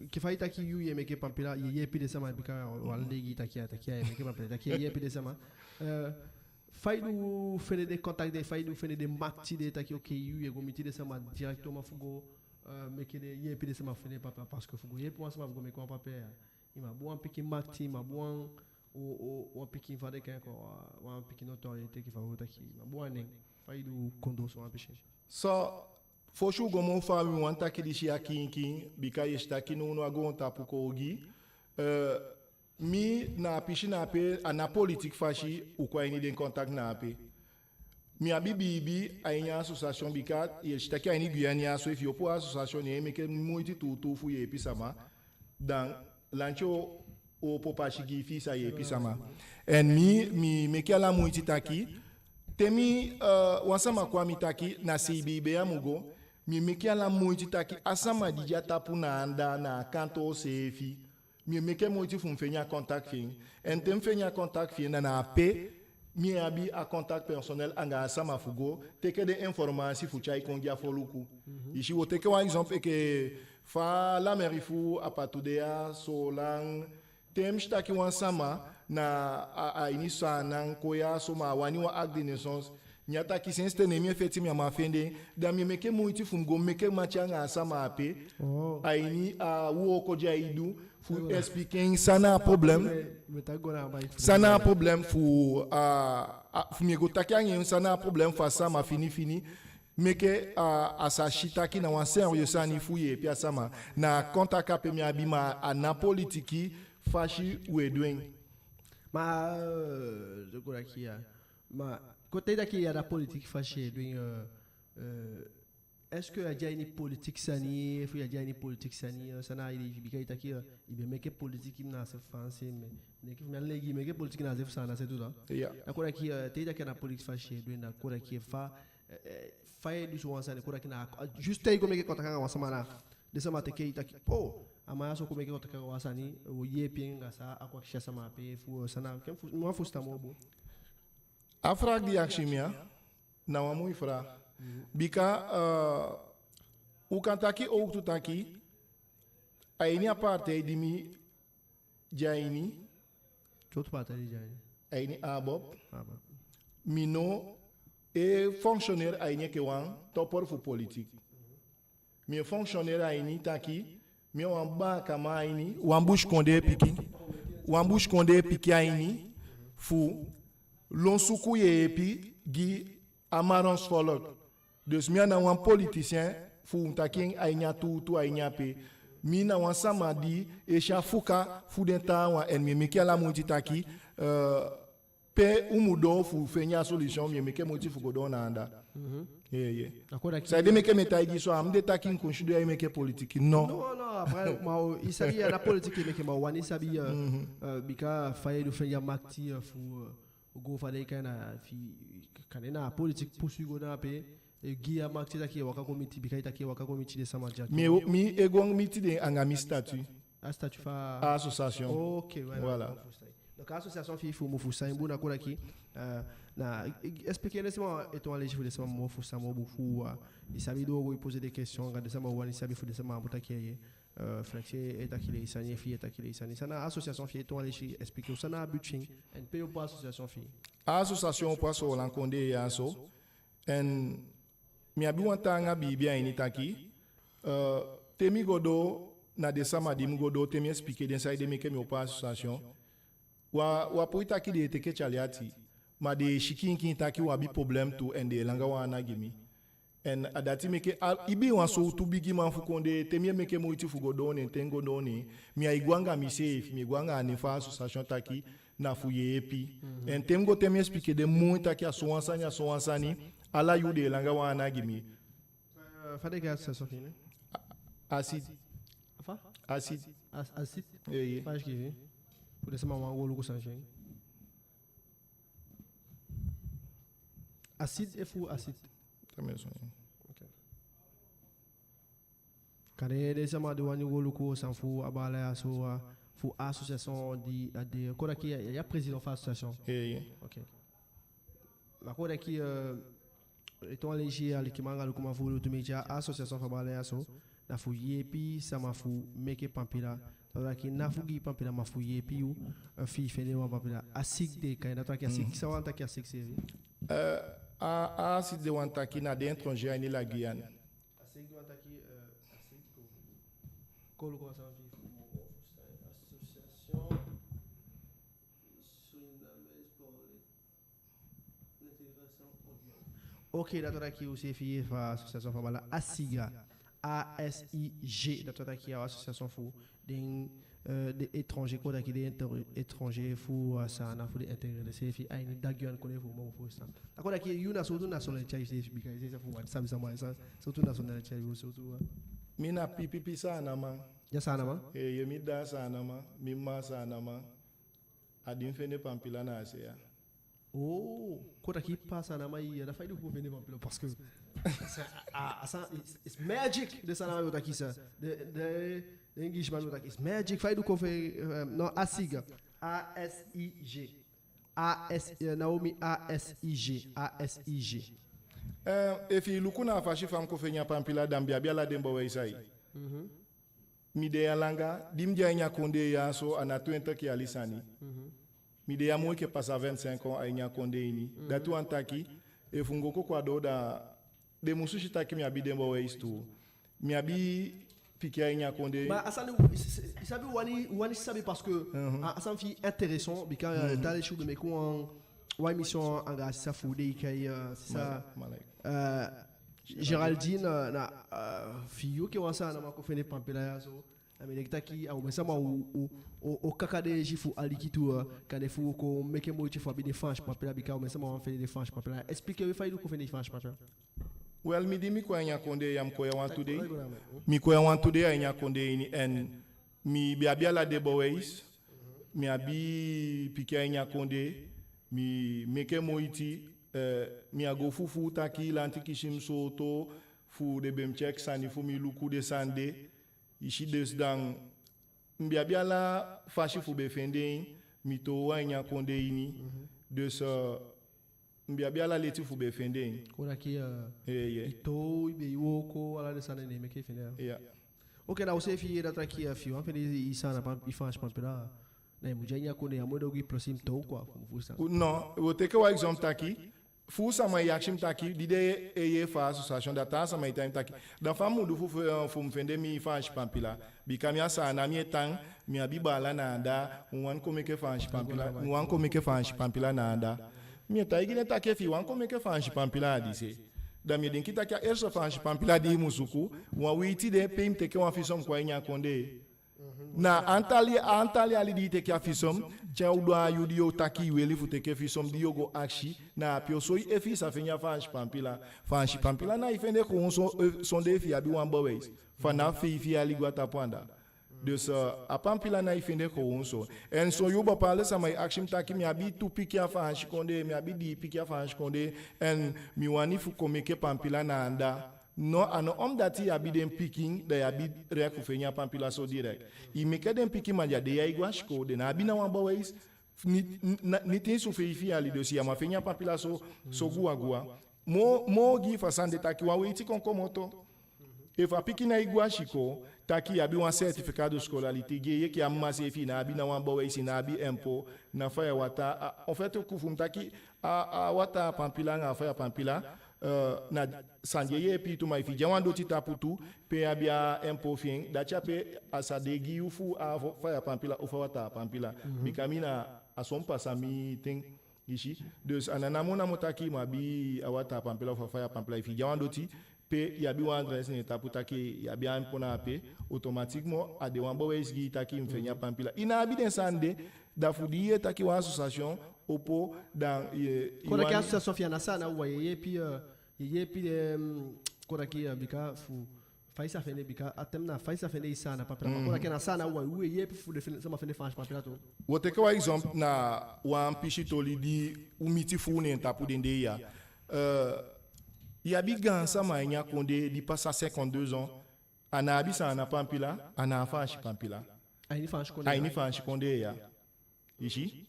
enke fa i taki yu, yu e meke pampila, yu e yeepi den sama, bika wan lei gi i taki, a taki yu e meke pampila, taki yu e yeepi den sama. Eh, fa i du fende den contact de, fa i du fende den makiti de, taki oke, yu, yu e go miti den sama directement fu go, eh, meke den, yeepi den sama fende pampila, parce que fu go yeepi wan sama fu go meke wan pampila ya, i mu abi wan pikin makiti, i mu abi wan, o, o, wan pikin fa den kan kon, wan, wan pikin notoriété enke fa u taki, ma bun, a nen, fa i du kon doo so wan pikin. So, fosi u go moo faa, mi wani taki disi ya kiinkiin, bika i e si taki nownow a goontapu kon ogii. Eh, mi na a pisi na ape, a ná politiki fasi u kon a ini den contact na ape. Mi abi biibi a ini a association, bika i e si taki a ini Guyane ya so, efi i opo a association, ne i meke moiti tuutuu fu yeepi sama, dan lanti o opo pasi gi i fi i sa yeepi sama. En mi, mi meke ala moiti taki, te mi, eh, wan sama kon a mi taki na C B B a mu go, mi meke ala moiti taki a sama di de a tapu na anda, na a kantoo seefi, mi e meke moiti fu mi feni a contact fi en. En te mi feni a contact fi en, na na ape mi e abi a contact personnel anga a sama fu go teke den informasi fu tyai kon gi a foluku. Mhm. I si, wo teke wan exemple enke fa la mairie fu Apatou de ya, Soolan, te mi si taki wan sama na a, a ini Saanan kon ya so, ma a wani wan acte de naissance, ne a taki sensi ten ne mi e feti, mi á man fende en, da mi e meke moiti fu mi go meke mati anga a sama ape. Oh. A ini a wooko di ai du, fu expliquer en san na a problème. Mi, mi taki go na a bai fu san na a problème fu, a, a, fu mi e go taki anga en san na a problème fu a sama fini fini. Meke a, a sa si taki na wan sérieux sani fu yeepi a sama. Na a contact ape mi abi, ma a ná politiki fasi u e du en. Ma, eh, den kon taki ya. Ma, kon te i taki a ná politiki fasi i e du en, eh, eh, est-ce que a de a ini politiki sani, efu a de a ini politiki sani, eh, san na a idee fi i, bika i taki, eh, i be meke politiki na a se fu Faansi, ma, ne enke fu mi, a legi i meke politiki na a se fu Saanan se tu, da. Ya. Da kon taki, eh, te i taki a ná politiki fasi i e du en, da kon taki fa, eh, eh, fa i e du so wan sani, kon taki na, eh, juste i go meke contact anga wan sama, na den sama teke i taki, oh, a man ya so kon meke contact anga wan sani, wo yeepi en anga san a kon akisi a sama ape, fu, eh, san na, ke mi fu, mi wani fusutan moo bun. A vraag di i akisi mi ya, na wan moi vraag. Mhm. Bika, eh, u kan taki owktu taki, a ini a partij di mi de a ini, owktu partij di i de a ini, a ini ABOP, ABOP, mi no e fonctionner a ini enke wan topper fu politiki. Mi e fonctionner a ini taki, mi a wan baakaman a ini, wan busikondee pikin, wan busikondee pikin a ini, fu lon suku yeepi gi a Marons volk. Dus mi a ná wan politicien fu u taki en a ini a tuutuu a ini ape. Mi na wan sama di e si a fuka fu den taawan, en mi e meke ala moiti taki, eh, pe u mu doo fu feni a solution, mi e meke moiti fu go doo na anda. Mhm. Ye, ye. D'accord, d'accord. Saide meke mi e taigi i so, a á mu de taki mi kon sidon ya e meke politiki, no. No, no, après, ma o, i sabi, a ná politiki i e meke, ma u wani sabi, eh, mhm, eh, bika fa i du fende a makiti, eh, fu, eh, go fa den e kai en, fi, kande na politiki pusu i go na ape, eh, gi i a makiti taki i e waka go miti, bika i taki i e waka go miti den sama di a tu. Mi e, mi e go miti den anga mi statut. A statut fu a association. Ok, voilà. Voilà. Donc, a association fi i fu Mofu Sain Bun, na kon taki, eh, na, eh, expliquer den sama, ete wan leisi fu den sama moo fu san moo bun fu, eh, i sabi, doo go i poser des questions anga den sama, wani sabi fu den sama, a mu taki, eh, eh, Flexi e taki den sani, fi i e taki den sani. San na a association fi i, ete wan leisi, expliquer u san na a but fi en, en pe i opo a association fi i. A association opo a Soolan kondee ya so. En mi abi wan taanga biibi a ini taki, eh, te mi go doo na den sama di mi go doo, te mi expliquer den saide meke mi opo a association, u á, u á poi taki den e teke tyali ati, ma den e si kiinkiin taki u abi problème tu, en den e langa wan ana gi mi. En a dati meke a, ibiwan sowtu bigiman fu kondee, te mi e meke moiti fu go doo neen, te mi go doo neen, mi á e go anga miseefi, mi e go anga a nen fu a association taki na fu yeepi. Mhm. En te mi go, te mi expliquer den moo taki a sowan sani, a sowan sani, ala yuu den e langa wan ana gi mi. Eh, fa den e kai a association fi i, ne? A-, ACID. Fa? ACID. As-, ACID? Eeye. Fa i sikiifi en? Fu den sama wani go luku san fi en. ACID efu ACID? Tambe so. Ok. Kande den sama di wani go luku san fu a baala ya so, a, fu association di a de, kon taki i a, i a président fu association. Eeye. Ok. Ma kon taki, eh, ete wan leisi, alikiman anga lukuman fu Wi Lutu Media, a association fu a baala ya so, na fu yeepi sama fu meke pampila. Kon taki ná fu gi pampila, ma fu yeepi yu, eh, fi i fende wan pampila. ACID den e kai en, na taki ACID, mhm, san wani taki ACID seefi? Eh, a, a ACID den wani taki na den étranger a ini la Guyane. ACID den wani taki, eh, ACID kon. Kon luku wan sani fi i fu, association. Ok, dati wani taki u seefi fu a association fu a bala, ASIGA, A S I G, dati wani taki a association fu den, eh, den étranger, kon taki den étr-, étranger fu a Saanan, fu den intégrer den seefi a ini da Guyane kondee fu u, moo fu san. A kon taki yu na sowtu nationalité i seefi, bika i seefi fu wan sabi sama, sa-, sowtu nationalité yu, sowtu, eh. Mi na pipipi Saanaman. Ya Saanaman? Eh, ye, mi dda Saanaman, mi mma Saanaman. A di mi fende pampila na a se ya. Oh, kon taki i ppa Saanaman ya, da fa i du kon fende pampila, parce que a, a, a san, it's, it's magic, den Saanaman o taki san. Den, den, den Englishman o taki it's magic. Fa i du kon fende, eh, non, ASIGA. A S I G. A S, eh, Naomi, A S I G. A S I G. Eh, efi i luku na a fasi fa mi kon fende a pampila, da mi be abi ala den bewijs ya. Mhm. Mi de ya langa, di mi de a ini a kondee ya so, a ná twenti yali sani. Mhm. Mi de ya moo enke pasa vingt-cinq ans a ini a kondee ini. Mhm. Dati wani taki, efu mi go koko a doo, da den musu si taki mi abi den bewijs tu. Mi abi pikin a ini a kondee. Ma a sani, i, i, i sabi, u wani, u wani sabi parce que, mhm, a, a sani fi i intéressant, bika, eh, mhm, taa leisi u be meke wan, wan émission anga a sisa fu u, den e kai, eh, sisa, Malek, Malek. Eh, Géraldine, eh, na, eh, fi yu enke wan Saanaman kon fende pampila ya so, a mi denki taki a omen sama o, o, o, o kaka den yesi fu aliki tu, eh, kande fu kon meke moiti fu abi den Faansi pampila, bika omen sama wani fende den Faansi pampila. Expliquer wi fa i du kon fende Faansi pampila. Wel, mi di mi kon a ini a kondee ya, mi kon ya wantu dei. Mi kon ya wantu dei a ini a kondee ini, en mi be abi ala den bewijs. Mi abi pikin a ini a kondee. Mi meke moiti, eh, mi á go fufuu taki lanti kisi mi sooto, fu den be mu check sani fu mi, luku den sani de. I si, dus dan mi be abi ala fasi fu be fende en, mi toow a ini a kondee ini. Mhm. Dus, eh, mi be abi ala leti fu be fende en. Kon taki, eh, eh, i toow, i be e wooko, ala den sani de meke i fende en. Ya. Ok, na u seefi yee dati taki, eh, fi i wani fende i Saanan pam-, i Faansi pampila, na i mu de a ini a kondee, a mu de ogii plus i mu toow, quoi, fu mi fusutan. Non, wo teke wan exemple taki, fu sama e akisi mi taki, di den e yee fu a association, da taa sama e taigi mi taki, da fa mi mu du fu, fu, fu mi fende mi Faansi pampila. Bika mi a Saanan mi e tan, mi abi baala na anda, mi wani kon meke Faansi pampila, mi wani kon meke Faansi pampila na anda. Mi e taigi den taki, efi i wani kon meke Faansi pampila a dise, da mi e denki taki a eerste Faansi pampila di i mu suku, wan weiti de pe i mu teke wan visum kon a ini a kondee. Na a aantal, a aantal yali di i teke a visum, te a o doo a yuu di yo taki i weli fu teke visum, di yo go akisi, na ape yo soi efi i sa fende a Faansi pampila. Faansi pampila ná i fende kon so, eh, sondee efi i abi wan bewijs. Fa na feifi yali go a tapu anda. Dus, eh, a pampila ná i fende kon so. En son yuu bepaalde sama e akisi mi taki mi abi tu pikin a Faansi kondee, mi abi dii pikin a Faansi kondee, en mi wani fu kon meke pampila na anda. No, a no omdat i abi den pikin, da i abi recht fu fende a pampila so direct. I meke den pikin, ma den á de ya e go a sikoo, den ná abi ná wan bewijs. Ni, na, nitin su feifi yali, dus ya man fende a pampila so, so guwa guwa. Moo, moo ogii fu a sani de taki wan weiti kon komoto. Efu a pikin ná e go a sikoo, taki i abi wan certificat de scolarité gi en, enke a mma seefi ná abi ná wan bewijs, ná abi impôt, na faya wataa, a, en fait, ku fu mi taki, a, a wataa pampila anga a faya pampila, eh, na sani di e yeepi i tu, ma efi i de a wan doti tapu tu, pe i abi a impôt fi en, dati ape a sa de gi yu fu a fo-, faya pampila ofu a wataa pampila. Mhm. Bika mi na a son pasa mi ten, i si. Dus a ná namo namo taki i mu abi a wataa pampila ofu a faya pampila. Efi i de a wan doti, pe i abi wan adresse ne en tapu taki i abi a impôt na ape, automatiquement a de wan bewijs gi i taki i mu fende a pampila. I ná abi den sani de, da fu di i yee taki wan association opo, da i, i... Kon taki wani association fi i, a na Saanan wawan e yeepi, eh, e yeepi den, mm, kon taki, eh, bika fu fa i sa fende, bika a ten na fa i sa fende i Saanan pampila. Ma kon taki a na Saanan wawan e yeepi fu den fende, sama fende Faansi pampila tu. Wo teke wan exemple na wan pisi toli di u miti fu u ne en tapu den dei ya. Eh, i abi gaansama a ini a kondee di pasa cinquante-deux ans, a ná abi Saanan pampila, a ná abi Faansi pampila. A ini Faansi kondee ya. I si?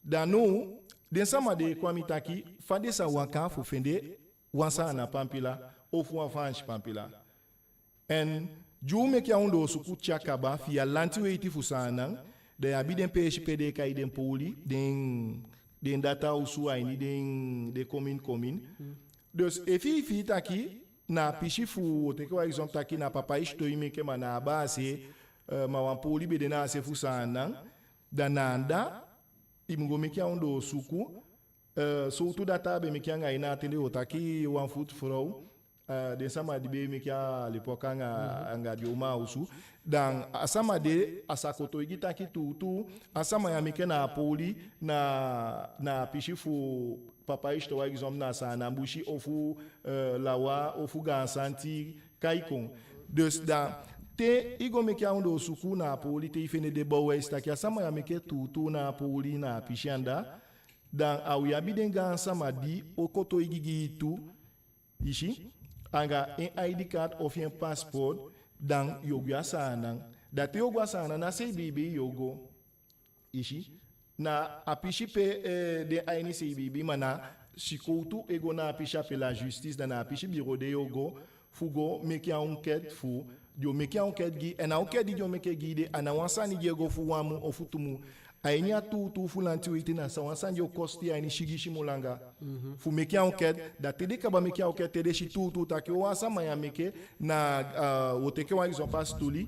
Da now, den sama de e kon a mi taki, fa den sa waka fu fende wan Saanan pampila, ofu wan Faansi pampila. En di u meke a ondoosuku te a kaba fi a lanti weiti fu Saanan, da i abi den peesi pe den e kai den poli, den, den data osu a ini den, den commune, commune. Dus efi i fii taki na a pisi fu, wo teke wan exemple taki na Papaïchton i meke, ma na a baa se, eh, ma wan poli be de na a se fu Saanan, da na anda i mu go meke a ondoosuku, Eh, sowtu data a be meke anga i na a ten de, o taki wan voetvrouw, eh, den sama di be meke à l'époque anga, anga den uman a osu. Dan a sama de, a sa kotoigi taki tuutuu, a sama ya meke na a poli, na, na a pisi fu papa Isito, wan exemple na Saanan busi, ofu, eh, Lawa, ofu Gaan Santi, kai kon. Dus dan, te i go meke a ondoosuku na a poli, te i fende den bewijs taki a sama ya meke tuutuu na a poli na a pisi anda, dan a o abi den gaansama di o kotoigi gi i tu, i si, anga en I D kaart ofu en paspoort, dan yo gwe a Saanan. Da te yo go a Saanan, ná C B B yo go. I si, na a pisi pe, eh, den a ini C B B, ma na sikowtu e go na a pisi ape, la justice, da na a pisi bureau de yo go, fu go meke a enquête fu, den o meke a enquête gi, en a enquête di den o meke gi de, a ná wan sani di e go fu wan mun ofu tu mun. A ini a tuutuu fu lanti weiti na san wan sani di o kosti a ini sigisi mun langa. Fu meke a enquête, da te den kaba meke a enquête, te den si tuutuu taki o wan sama ya meke na, ah, wo teke wan exemple a Sitoli,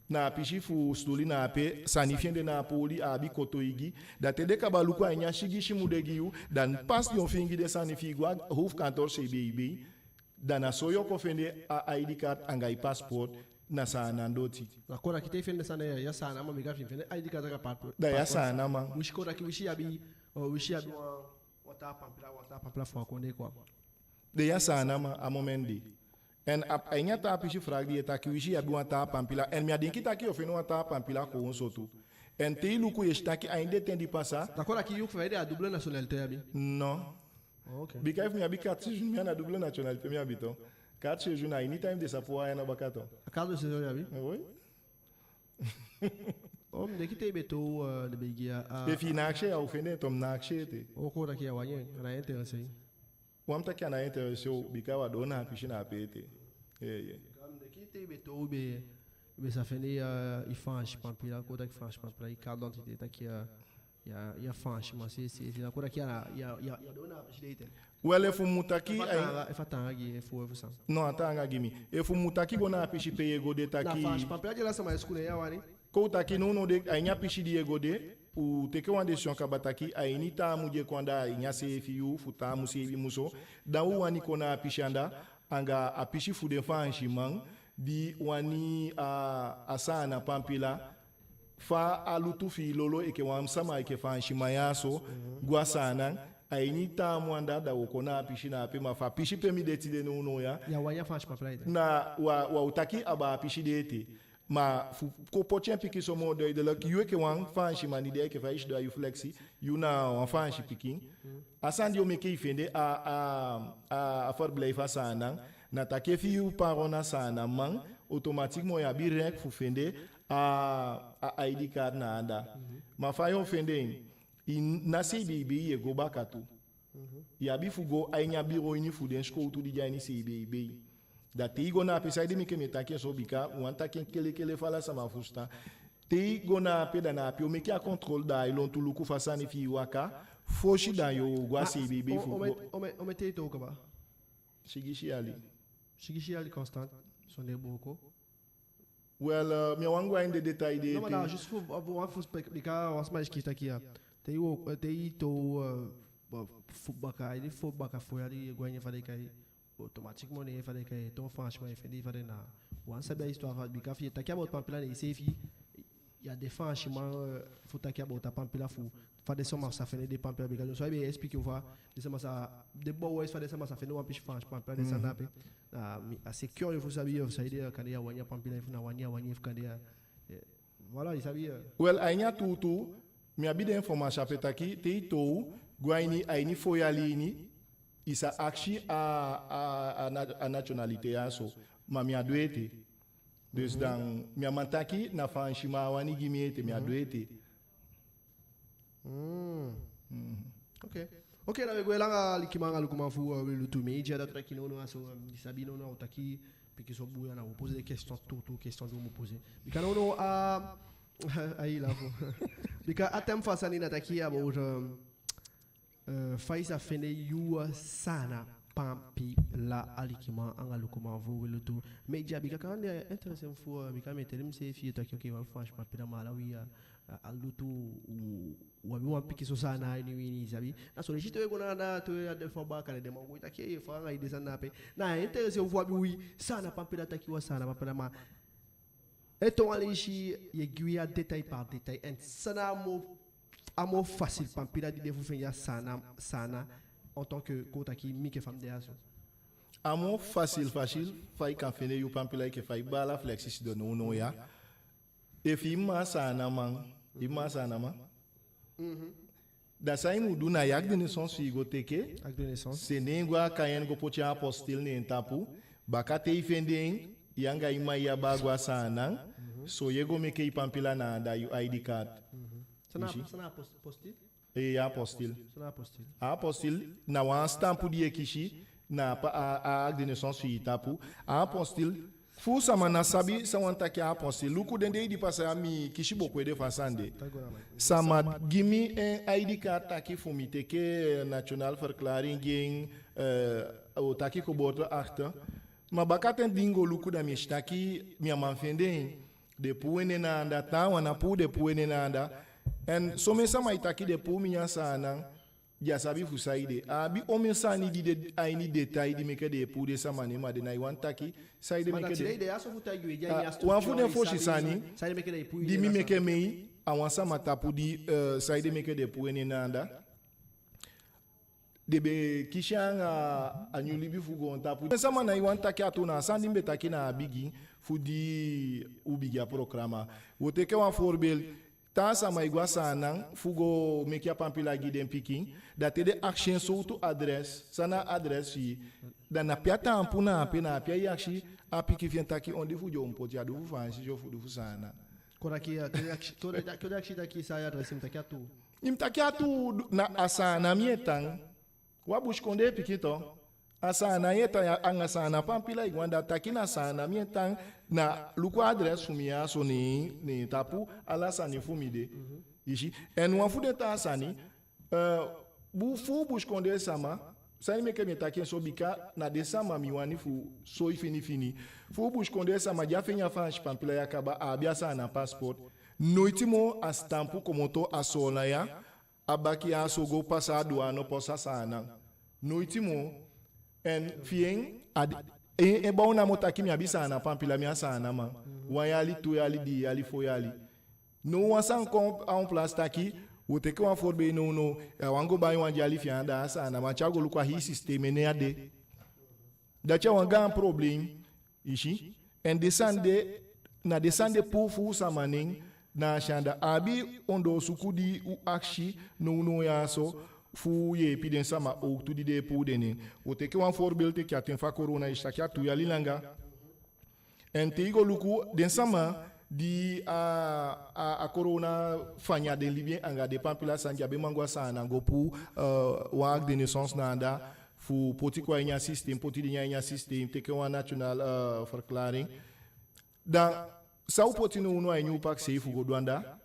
na a pisi fu Sitoli na ape, sani fi en de na a poli, a abi kotoigi. Da te den kaba luku a ini a sigisi mun de gi yu, da pas den o fiingi den sani fi i go a hoofdkantoor C B B. Da na so yo kon fende a I D kaart anga i paspoort na Saanan doti. Da kon taki te i fende sani ya, ya Saanan man, bika fi i fende I D kaart anga paspoort, da ya Saanan man. Winsi kon taki winsi i abi, o, winsi i abi wan, wan taa pampila, wan taa pampila fu a kondee quoi. Da ya Saanan man a moment de. En a, a ini a taa pisi vraag di i e taki, winsi i abi wan taa pampila. En mi á denki taki yo fende wan taa pampila kon so tu. En te i luku, i e si taki a ini den ten di pasa. Da kon taki yu fende a double nationalité i abi? Non. Ok. Bika efu mi abi carte séjour, mi a ná double nationalité mi abi tu. Carte séjour na ini time den sa puu a i ana baka tu. A carte de séjour i abi? Oui. O, mi denki te i be toow, eh, den be gi a, a... Efi i ná akisi, a o fende en tu, mi ná akisi ete. O, kon taki a wani en, a ná intéressé i. Wan, mi taki a ná intéressé u, bika wan doo na a pisi na ape ete. Ye, ye. Bika mi denki te i be toow i be, i be sa fende, eh, i Faansi pampila, kon taki Faansi pampila, i carte d'identité, taki, eh, ya, ya Faansiman seefi, seefi, na kon taki ya, ya, ya, ya doo na a pisi de ete. Wel, efu mi mu taki... Efu a taanga, efu a taanga gi, efu, efu san? Non, a taanga gi mi. Efu mi mu taki go na a pisi pe i e go de taki... Na Faansi pampila di ala sama e suku, ne ya wani? Kon u taki nownow de, a ini a pisi di i e go de, u teke wan décision kaba taki a ini taa mun di e kon anda a ini a seefi yuu fu taa mun, seibin mun so, da u wani kon na a pisi anda, anga a pisi fu den Faansiman di wani a, a Saanan pampila, fa a lutu fi i lolo enke wan sama, enke Faansiman ya so, go a Saanan, a ini taa mun anda, da wo kon na a pisi na ape, ma fu a pisi pe mi de tide nownow ya. Ya wani a Faansi pampila ete? Na, wa, wa u taki abaa a pisi de ete. Ma fu kon poti en pikinso moo duidelijk, yu enke wan Faansiman di de, enke fa i sidon a yu flexi, yu na wan Faansi pikin. A sani di o meke i fende a, a, a, a verblijf a Saanan, na taki efu yu parent na Saananman, automatiquement i abi recht fu fende a, a I D kaart na anda. Ma fa yo fende en, i ná C B B i e go baka tu. I abi fu go a ini a bureau ini fu den sikowtu di de a ini C B B. Da te i go na ape, saide meke mi e taki en so, bika mi wani taki en kelekele fu ala sama fusutan. Te i go na ape, da na ape yo meke a contrôle, da ai lontu luku fa sani fi i waka, fosi da yo go a C B B fu go. Omen, omen, omen ten i toow kaba? Sigisi yali. Sigisi yali constant, sondee booko? Wel, eh, mi á wani go a ini den détail de. Non, ma ete. Na juste fu, fu, fu, fu spek-, bika wan sama e sikiifi taki ya, te i wo, eh, te i toow, eh, fu baka, i di fu baka fo yali, i e go a ini fa den e kai, automatiquement, ne fa den e kai, toon Faansiman e fende i fa den na. Wan sabi a histoire fa, bika fi i e taki about pampila, ne i seefi ya de Faansiman, eh, fu taki about a pampila fu fa den sama sa fende den pampila, bika so i be expliquer fa den sama sa, den bewijs fa den sama sa fende wan pisi Faansi pampila, den sani ape. Ah, mi, a c'est curieux fu sabi, eh, saide, eh, kande ya wani a pampila, efu na wani ya wani, efu kande ya, eh, voilà, i sabi, eh. Wel, a ini a tuutuu, mi abi den information ape taki, te i toow, go a ini, a ini fo yali ini, i sa akisi a, a, a na-, a nationalité ya so. Ma mi á du ete. Dus dan, mi á man taki na Faansiman a wani gi mi ete, mi á du ete. Mm. Ok. Ok, na we gwe langa, alikiman anga lukuman fu, eh, Wi Lutu Media, da u taki nownow a so, eh, i sabi nownow a o taki pikinso bun ya, na wo poser den question, tuutuu question di u mu poser. Bika nownow, ah, ai lafu. Bika a thème fu a sani na taki about, eh, eh, fa i sa fende yu, eh, Saanan. Pampila, alikiman anga lukuman fu WLT Media. Bika kande a intéressé mi fu, eh, bika mi e teli miseefi taki, ok, wan Faansi pampila, ma ala wi a, a, a lutu, u, u abi wan pikinso Saanan a ini wi ini, i sabi. Na so den si te wi e go na anda, te wi e de fu a baaka, den man go e taki, eh, fa anga i de, san na ape. Na a intéressé fu u abi wi Saanan pampila, taki wan Saanan pampila, ma e toon wan leisi, i e gi wi a détail par détail. En san na a moo, a moo facile pampila di de fu fende a Saanan, Saanan, en tant que, kon taki, mi enke fa mi de a so. A moo facile, facile, fa i kan fende yu pampila enke fa i baala Flexi sidon nownow ya. Efu i mma a Saanaman, i mma a Saanaman. Mhm. Da san i mu du na i acte de naissance fi i go teke, acte de naissance, sende en go a Cayenne go poti a apostille ne en tapu. Baka te i fende en, i anga i mma, i aba go a Saanan, mhm, so i e go meke i pampila na anda, yu I D card. Mhm. San na, i si, san na apos-, apostille? Ee, apostille. San na apostille? Apostille na wan stampu di i e kisi na a pa-, a, a acte de naissance fi i tapu. Apostille, fu sama ná sabi san wani taki apostille. Luku den dei di pasa ya, mi kisi booko ede fu a sani de. Sama gi mi en I D card taki fu mi teke, eh, nationale verklaring gi en, eh, o taki geboorteakte. Ma bakaten di mi go luku, da mi e si taki mi á man fende en. Den puu en nen na anda, taawan ná puu, den puu en nen na anda. En somen sama e taki den puu mi nen a Saanan, den á sabi fu saide. A abi omen sani di de a ini détail di meke den e puu den sama nen, ma den ná e wani taki saide meke den. Wan fu den fosi sani di mi meke mei a wan sama tapu di, eh, saide meke den puu en nen na anda. Den be kisi en anga a nyun libi fu goontapu. Den sama ná e wani taki a tuu. Na a sani di mi be taki na a bigin fu di u bigin a programa. Wo teke wan voorbeeld. Taa sama e go a Saanan fu go meke a pampila gi den pikin. Da te den akisi en sowtu adres, san na a adres fi i, da na pe a taampu na ape, na ape ai akisi a pikin fi en taki on di fu den o mu poti, a di fu Faansi ofu di fu Saanan. Kon taki, eh, kon taki, kon taki, kon taki, taki san a adres, mi taki a tuu. I mu taki a tuu, na a Saanan mi e tan. Wan busikondee pikin tu. A Saanan mi e tan, anga Saanan pampila e go anda, taki na Saanan mi e tan, na luku a adres fu mi ya so, ne en, ne en tapu ala sani fu mi de. Mhm. I si. En wan fu den taa sani, eh, bu-, fu busikondee sama, san meke mi e taki en so, bika na den sama mi wani fu soi finifini. Fu busikondee sama di a fende a Faansi pampila ya kaba, a abi a Saanan paspoort. Noiti moo a stampu komoto a Soolan ya, a baki ya so go pasa a douane, o pasa Saanan. Noiti moo. En fi en, a di-, en, en bow namo taki mi abi Saanan pampila, mi a Saananman. Mhm. Wan yali, tu yali, dii yali, fo yali. Now wan sani kon a wan place taki, wo teke wan voorbeeld nownow, ya wani go bai wan dyali fi en anda a Saanan, ma te a go luku a hii système, en nen á de. Dati a wan gaan problème, i si. En den sani de, na den sani de puu fu u sama nen na a se anda. A abi ondoosuku di u akisi nownow ya so fu yeepi den sama owktu di den e puu den nen. Wo teke wan voorbeeld, teke a ten fu a corona, i si taki a tu yali langa. En te i go luku den sama di a, a, a corona fanya den libi en anga den pampila sani, di á be man go a Saanan go puu, eh, wan acte de naissance na anda, fu poti kon a ini a système, poti den nen a ini a système, teke wan nationale, eh, verklaring. Da san u poti nownow a ini u pakisei fu go du anda,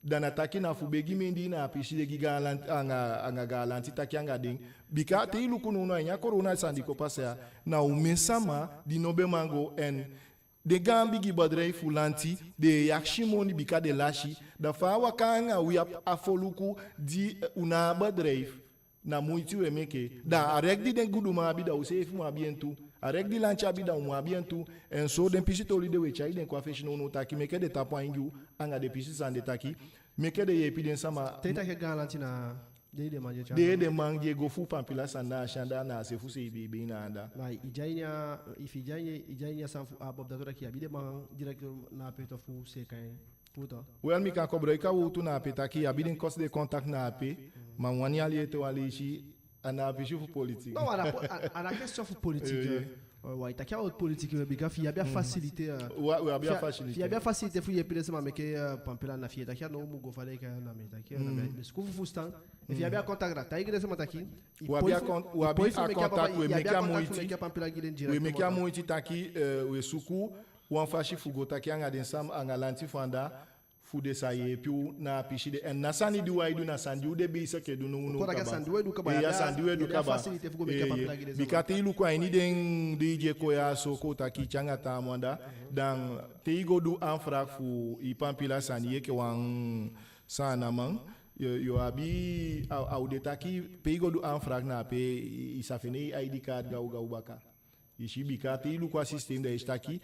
da na taki na fu begi mendii na a pisi de gi gaanlanti, anga, anga gaanlanti, taki anga den. Bika te i luku nownow a ini a corona sani di kon pasa ya, na omen sama di no be man go, en den gaan bigi bedrijf fu lanti, den e akisi moni bika den lasi. Da fa a waka anga wi a, a foluku di, eh, u ná a bedrijf, na muiti u e meke. Da a recht di den guduman abi, da u seefi mu abi en tu. A recht di lanti abi, da u mu abi en tu. En so den pisi toli de u e tyai den kon a fesi nownow taki meke den tapu ain gi u, anga den pisi sani de taki meke den yeepi den sama. Te i taki a gaanlanti, na den edeman di e tyai, den edeman di e go fu pampila sani na a se anda, na a se fu sei beibei na anda. Ma i de a ini a, efi i de a ini, i de a ini a sani fu a bob, dati o taki i abi den man direct na ape tu fu seeka en. Wel, mi kan koboloiki a wowtu na ape taki i abi den kosi de contact na ape, ma mi wani yali ete wan leisi, a ná a pisi fu politiki. Non, a ná po-, a, a ná question fu politiki, eh. Eh, wi á e taki a wowtu politiki, we, bika fi i abi a facilité, eh, wi abi a facilité. Fi i abi a facilité fu yeepi den sama meke, eh, pampila, na fi i e taki a, no, u mu go fa den e kai en, na mi e taki, eh, na mi e suku fu fusutan. Efi i abi a contact, da taigi den sama taki i poi fu, i poi fu meke a pampila gi den direct. We meke a moiti taki, eh, we suku wan fasi fu go taki anga den sama, anga lanti fu anda, fu den sa yeepi u na a pisi de. En ná sani di u e du, na sani di u de bezig e du nownow kaba. Kon taki a sani di u e du kaba. Ee, ya, a sani di u e du kaba. Facilité fu go meke a pampila gi den sama. Bika te i luku a ini den dei di e kon ya so, kon taki te anga taa mun anda, dan te i go du aanvraag fu i pampila sani enke wan Saanaman, yo, yo abi a, a o de taki pe i go du aanvraag, na ape i, i sa fende i I D kaart gawgaw baka. I si, bika te i luku a systeem, da i si taki,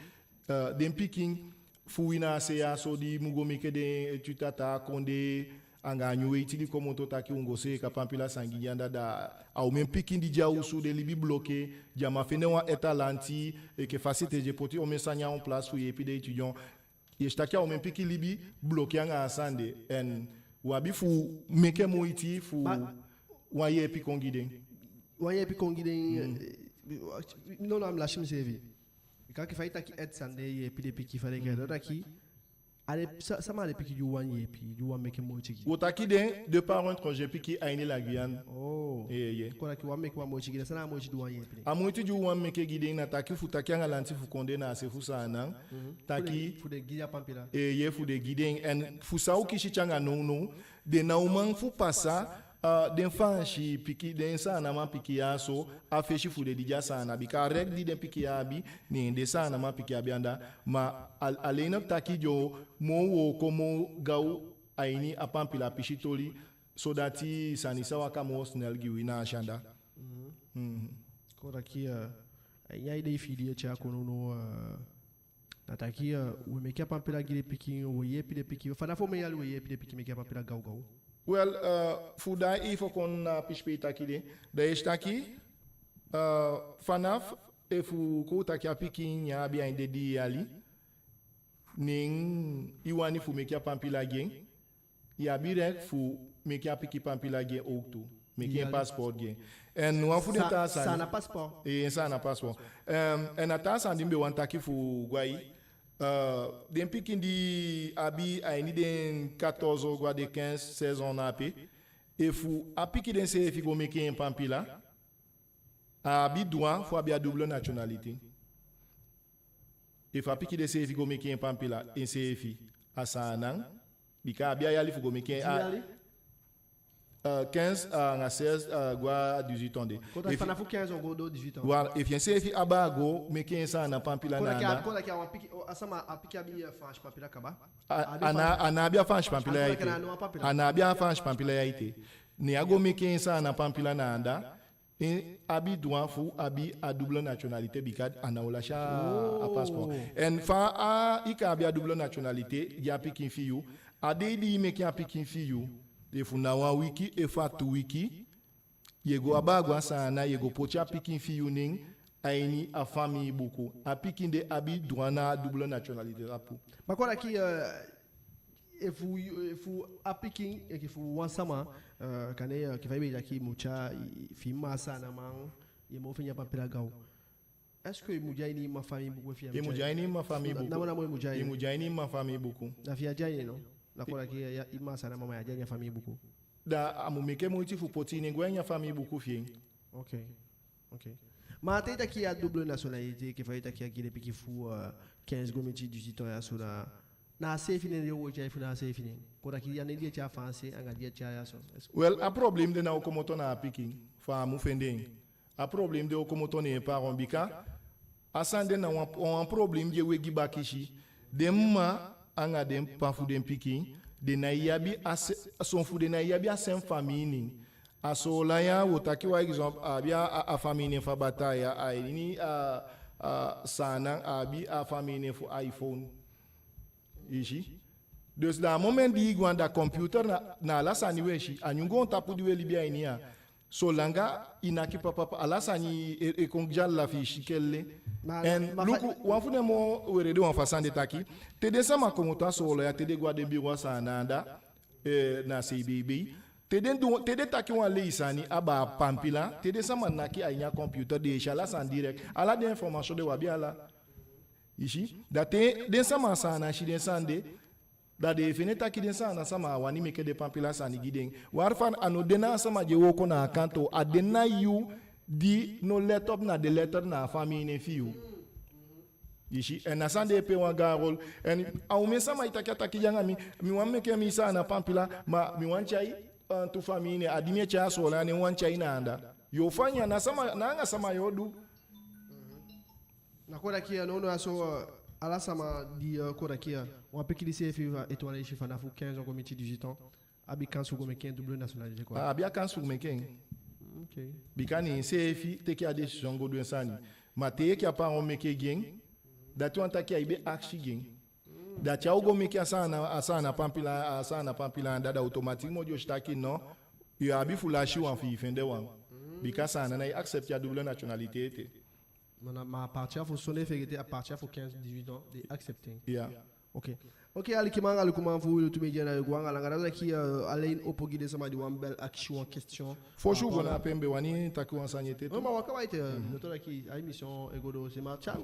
eh, den pikin fu wi na a se ya so di mu go meke den étude a taa kondee, anga a nyun weiti di komoto taki u mu go seeka pampila sani gi den anda, da a omen pikin di de a osu, den libi bloqué, den á man fende wan etalanti, enke facilité, den poti omen sani a wan place fu yeepi den étudiant. I si taki a omen pikin libi bloqué anga a sani de. En u abi fu meke moiti fu wan yeepi kon gi den. Wan yeepi kon gi den, eh, no, no, a mu lasi miseefi. Bika enke fa i taki aide sani de, yeepi den pikin fa den kan, da taki, a den sa-, sama a den pikin di u wani yeepi, di u wani meke moiti gi? U o taki den deux parents étrangers pikin a ini la Guyane. Oh. Eeye. Kon taki u wani meke wan moiti gi den, san na a moiti di u wani yeepi den? A moiti di u wani meke gi den na taki fu taki anga lanti fu kondee na a se fu Saanan. Mhm. Taki fu den, fu den gi den a pampila. Eeye, fu den gi den. En fu san u kisi te anga nownow, den ná o man fu pasa, ah, den Faansi pikin, den Saanaman pikin ya so, a fesi fu den di de a Saanan. Bika a recht di den pikin ya abi, ne den Saanaman pikin abi anda. Ma al-, alleen op taki den o moo wooko moo gaw a ini a pampila pisi toli, sodati sani sa waka moo snel gi wi na a se anda. Mhm. Mhm. Kon taki, eh, a ini a idee fi i di e tyai kon nownow, eh, na taki, eh, u e meke a pampila gi den pikin, u e yeepi den pikin. Fanafu omen yali u e yeepi den pikin meke a pampila gawgaw? Wel, eh, fu da i fo kon na a pisi pe i taki de, da i si taki, eh, fanafu efu kon taki a pikin ya abi a ini den dii yali, ne i wani fu meke a pampila gi en, i abi recht fu meke a pikin pampila gi en ook tu. Meke en passeport gi en. En wan fu den taa sani. Saanan passeport. Ee, en Saanan passeport. Ehm, en a taa sani di mi be wani taki fu Gwai, eh, den pikin di abi a ini den quatorze go a den quinze, seize ans na ape, efu a pikin denseefi go meke en pampila, a abi droit fu abi a double nationalité. Efu a pikin denseefi go meke en pampila, enseefi a Saanan, bika a abi a yali fu go meke en. Dii yali? Eh, quinze, eh, anga seize, eh, go a dix-huit ans de. Kon taki efu, fanafu quinze ans go doo dix-huit ans. Voilà, efu enseefi abaa go meke en Saanan pampila na anda. Kon taki a, kon taki a wan pikin, o, a sama, a pikin abi, eh, Faansi pampila kaba. A, a ná, a ná abi a Faansi pampila ya ete. A ná abi a Faansi pampila ya ete. Ne a go meke en Saanan pampila na anda, en abi droit fu abi a double nationalité, bika a ná o lasi a, a passeport. En fa a, i kan abi a double nationalité gi a pikin fi yu, a dei di i meke a pikin fi yu, efu na wan wiki, efu a tu wiki, ye go abaa go a Saanan, ye go poti a pikin fi yu nen a ini a famii buku. A pikin de abi droit na a double nationalité tapu. Ma kon taki, eh, efu, efu a pikin, enke fu wan sama, eh, kande, eh, enke fa i be taki, i mu tyai, i, fi i mma a Saanaman, ye moo fende a pampila gaw. Est-ce que i mu de a ini i mma famii buku efu i á mu de a ini i mma famii buku? Namo namo i mu de a ini. I mu de a ini i mma famii buku. Na fi i á de a ini, no? Na kon taki ya, i mma a Saanaman, ma ya de a ini a famii buku. Da a mu meke moiti fu poti i nen go a ini a famii buku fi en. Ok. Ok. Ma te i taki a double nationalité, enke fa i taki a gi den pikin fu, eh, quinze go miti dix-huit ans ya so, na, na a seefi nen den o tyai, efu na a seefi nen? Kon taki a nen di e tyai a Faansi anga di e tyai ya so. Wel, a problème de ná o komoto na a pikin, fa a mu fende en. A problème de o komoto ne en parent, bika a sani de na wan, wan problème di e wegi bakisi. Den mma anga den ppa fu den pikin, den nái abi a se-, son fu den nái abi a sem famii nen. A Soolan ya, wo taki wan exemple, a abi a, a, a famii nen fu a bataa ya, a ini a, a Saanan, a abi a famii nen fu iPhone. I si? Dus da a moment di i go anda, computer na, na ala sani we si, a nyun goontapu di we libi a ini ya. Solanga i naki papapa, ala sani e, e kon dyalanti fi i si kelle. Ma, en ma fa- luku, wan fu den moo werede wan, fa sani de taki, te den sama komoto a Soolan ya, te den go a den biwo a Saanan anda, eh, na C B B, te den du, te den taki wan lei sani abaa pampila, te den sama naki a ini a computer, den e si ala sani direct. Ala den information de u abi ala. I si? Da te den sama a Saanan si den sani de, da den e fende taki den Saanan sama á wani meke den pampila sani gi den. Waarvan a ná den na a sama di e wooko na a kantoo, a den na yu di no let op na den letter na a famii nen fi yu. I si, en na san de e pee wan gaan rol. En a omen sama e taki, a taki anga mi, mi wani meke mi Saanan pampila, ma mi wani tyai, eh, tu famii nen, a di mi e tyai a Soolan, a nen mi wani tyai na anda. Yo fanya, na sama, na anga sama yo du. Na kon taki, eh, nownow ya so, eh, ala sama di, eh, kon taki, eh, wan pikin di seefi, eh, Etoile, i si, fanafu quinze ans go miti dix-huit ans, abi kansi fu go meke en double nationalité, quoi. A abi a kansi fu meke en. Ok. Bika ne enseefi teke a décision go du en sani. Ma te enke a parent o meke gi en, dati wani taki ai be akisi gi en. Da te a o go meke a Saanan, a Saanan pampila, a Saanan pampila anda, da automatiquement den o si taki non, i abi fu lasi wan fi i fende wan. Bika Saanan ná e accepter a double nationalité ete. Ma na, ma à partir fu, sondee fegete, à partir fu quinze, dix-huit ans, den e accepter. Ya. Ok. Ok, alikiman anga lukuman fu Wi Lutu Media, na yu e go anga langa, da taki, eh, a line opo gi den sama di wani bel akisi wan question. Fosi u go na ape, mi be wani taki wan sani ete tu. No, ma waka waiti, eh, dati taki a émission e go doo, c'est ma, ciao.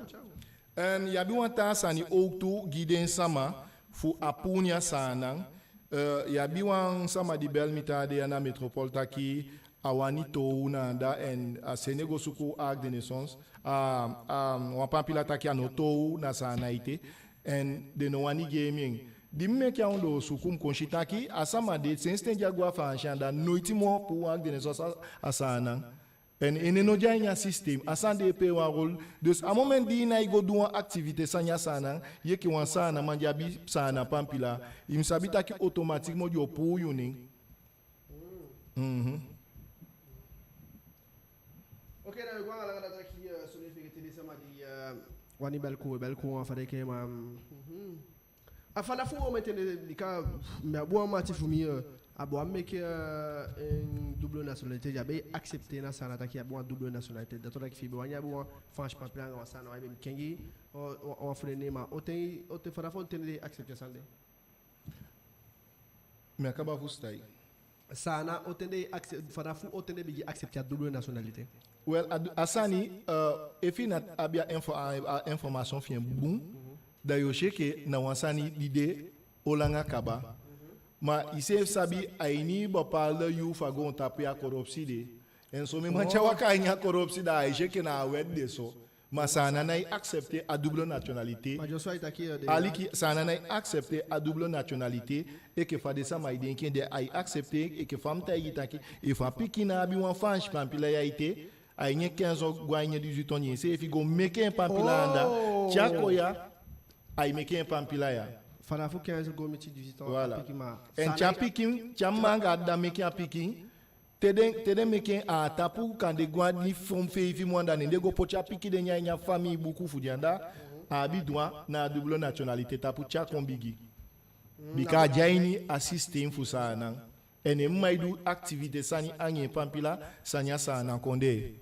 En i abi wan taa sani owktu gi den sama fu a puu a Saanan. Eh, i abi wan sama di bel mi taa dei ya na Métropole taki a wani toow na anda, en a sende go suku acte de naissance, a, a, wan pampila taki a no toow na Saanan ete, en den no wani gi en mi en. Di mi meke a ondoosuku, mi kon si taki a sama de, sensi ten di a go a Faansi anda, noiti moo puu acte de naissance a, a Saanan. En, en nen no de a ini a système, a sani de e pee wan rol. Dus a moment di i ná e go du wan activité sani a Saanan, yu enke wan Saanan man di abi Saanan pampila, i mu sabi taki automatiquement den o puu yu nen. Mhm. Ok, da wi e go anga langa, da taki, eh, sondee fegete den sama di, eh, wani bel kon, bel kon, a fa den e kee, ma, mhm. A fanafu omen ten de, bika mi abi wan mati fu mi, eh, a be wani meke, eh, en double nationalité, di a be accepter na Saanan, taki a abi wan double nationalité. Dati o taki fi i be wani abi wan Faansi pampila anga wan Saanan, wan i be mu kengi, o, o, wan fu den nen, ma o ten, o ten, fanafu o ten den e accepter a sani de? Mi á kaba fusutan i. Saanan, o ten den e acce-, fanafu o ten den bigin accepter a double nationalité? Wel, a, a sani, eh, efi i ná abi a info-, a, a information fi en bun, da yo si enke na wan sani di de o langa kaba. Ma i seefi sabi, a ini bepaalde yuu fu a goontapu ya corruptie de. En somen man, te a waka a ini a corruptie, da ai si enke na a wet de so. Ma Saanan ná e accepter a double nationalité. Ma Joshua e taki, eh, de aliki, Saanan ná e accepter a double nationalité. Enke fa den sama e denki en, den á e accepter. Enke fa mi taigi i taki, efu a pikin ná abi wan Faansi pampila ya ete, a ini en quinze ans go a ini en dix-huit ans, ne enseefi go meke en pampila anda. Oh. Te a kon ya, ai meke en pampila ya. Fanafu quinze go miti dix-huit ans. Voilà. A pikin, ma en te a pikin, te a mma anga a dda meke a pikin, te den, te den meke en a tapu, kande go a ini fo-, feifi mun anda, ne den go poti a pikin de a ini a famii buku fu den anda, a abi droit na a double nationalité tapu te a kon bigi. Bika a de a ini a système fu Saanan. En en mma e du activité sani anga en pampila, sani a Saanan kondee.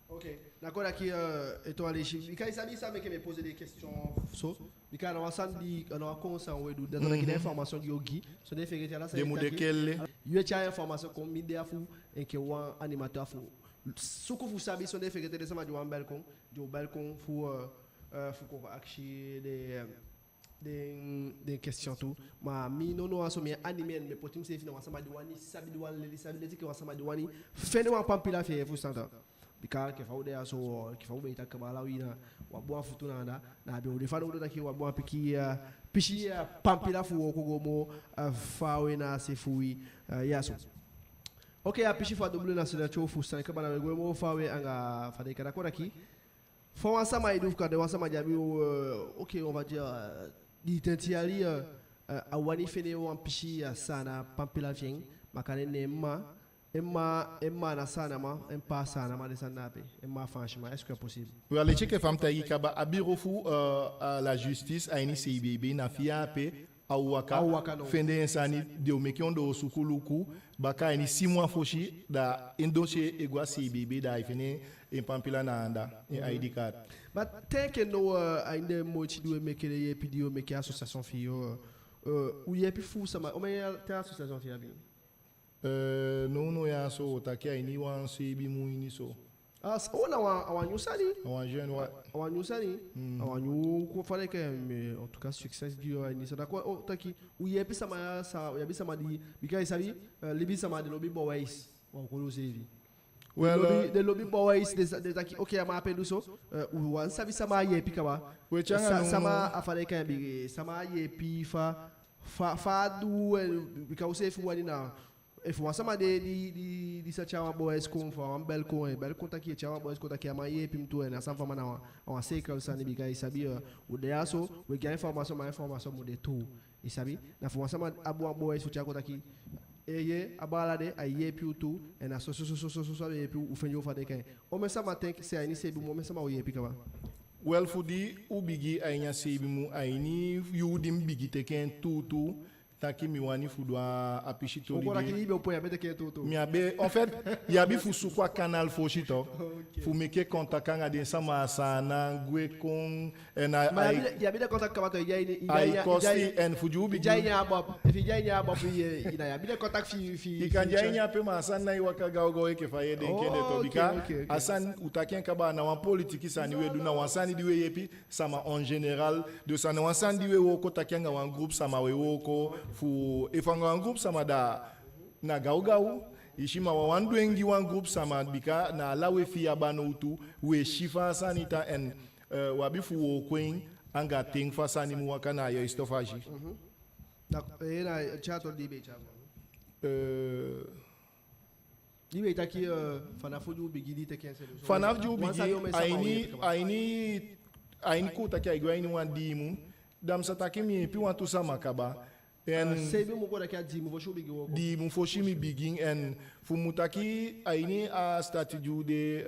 Ok. Na kon taki, eh, Etoile, i si, bika i sabi san meke mi e poser den question so, bika na wan sani di, na wan concert we du, da taki den information di yo gi, sondee fegete ala san den mu de kelle. Yo e tyai information kon, mi de a fu, enke wan animateur fu suku fu sabi, sondee fegete den sama di wani bel kon, den o bel kon fu, eh, eh, fu kon akisi den, eh, den, den question tu. Ma mi nownow a so mi e animé, mi e poti miseefi na wan sama di wani sabi, di wani leli sabi, leti enke wan sama di wani fende wan pampila fi en fu santa. Bika enke fa u de ya so, enke fa u be e taki kaba, ala wi na wan bun futu na anda, na a be o de fanowdu taki wan bun pikin, eh, pisi, eh, pampila fu wooko go moo, eh, faawe na a se fu wi, eh, ya so. Ok, a pisi fu a double nationalité, u fusutan kaba, na we go moo faawe anga fa den e kai en, da kon taki fa wan sama e du fu kande wan sama di abi, euh, ok, on va dire, euh, di ten ti yali, euh, euh, a wani fende wan pisi, euh, Saanan pampila fi en, ma kande ne en mma, en mma, en mma na Saanan man, en ppa Saanan man, den sani na ape, en mma Faansi man, est-ce que possible? We, a leti enke fa mi taigi i kaba, a bureau fu, euh, euh, la justice a ini C I B B na fi i ape, a o waka, a o waka now. Fende en sani, den o meke ondoosuku luku, baka a ini six mois fosi, da en dossier e go a C I B B, da ai fende en pampila na anda, en I D card. Ma te enke now, euh, a ini den moiti di we meke, den yeepi di we meke, association fi i, euh, euh, u yeepi fu sama, omen yali ten association fi i abi? Euh, nownow ya so, u o taki a ini wan seibin mun ini so. Ah, s-, oh, na wan, a wan nyun sani. A wan jeune, ouais. A wan nyun sani. Mm. A wan nyun, kon fa den e kai en, mais en tout cas, succès gi yu a ini so. Da kon, oh, taki, u yeepi sama ya, sa, u yeepi sama di, bika i sabi, euh, libisama den lobi bewijs. Wan kon u seefi. Wel, den lobi, eh, den lobi boys, den sa-, den taki, ok, a man ape du so, eh, u wani sabi sama a yeepi kaba. We, te anga... Sa-, no, sama no. A fa den kan bigin, sama a yeepi fa, fa, fa a du, eh, bika u seefi wani na, efu wan sama de di, di, di sa tyai wan boys kon, fa wan bel kon, eh, bel kon taki, tyai wan boys kon taki, a man yeepi mi tu, eh, na san fa man na wan, wan seeka sani bika i sabi, eh, u de ya so, we gi a information, ma information mu de tu. I sabi, na fu wan sama abi wan boys fu tyai kon taki, eh, ye, a baala de, ai yeepi u tu, en na so, so, so, so, a be yeepi u, u fende u fa den kan. Omen sama denki se a ini seibin mun, omen sama u yeepi kaba? Wel, fu di u bigin a ini a seibin mun, a ini yuu di mi bigin teke en tuutuu, taki mi wani fu du a pisi toli di... Kon taki i be opo, ya be teke en tuutuu. Mi á be, en fait, i abi fu suku a kanal fosi tu. Ok. Fu meke kontak anga den sama a Saanan, gwe kon, en a... Ma i abi den, i abi den kontak kaba tu, i de a ini, i de a ini, i de a ini, en fu di u bigin. I de a ini a bop, efi i de a ini a bop, i, i na, i abi den kontak fi, fi, i kan de a ini ape, ma a sani ná e waka gawgaw enke fa i e denki en de tu. Oh, ok, bika ok, ok. A sani u taki en kaba, a ná wan politiki sani we du, na wan sani di we yeepi sama en général. Dus a ná wan sani di we wooko taki anga wan groupe sama we wooko fu, efu anga wan groupe sama da na gawgaw. I si, ma wan, wan dwengi wan groupe sama, bika na ala we fi a banowtu, we si fa a sani tan, en, eh, u abi fu wooko en anga ten fu a sani mu waka na a juiste fasi. Mhm. D'accord. Eh, na, eh, tyai tu di i be tyai. Eh, di i be taki, eh, fanafu di u bigin di i teke en seefi so. Fanafu di u bigin, a ini, a ini, a ini kon taki ai go a ini wan dii mun, da mi sa taki mi yeepi wantu sama kaba. En... Ah, seibin mun kon taki a dii mun fosi u bigin wooko. Dii mun fosi mi bigin, en fu mu taki a ini a statut di u de,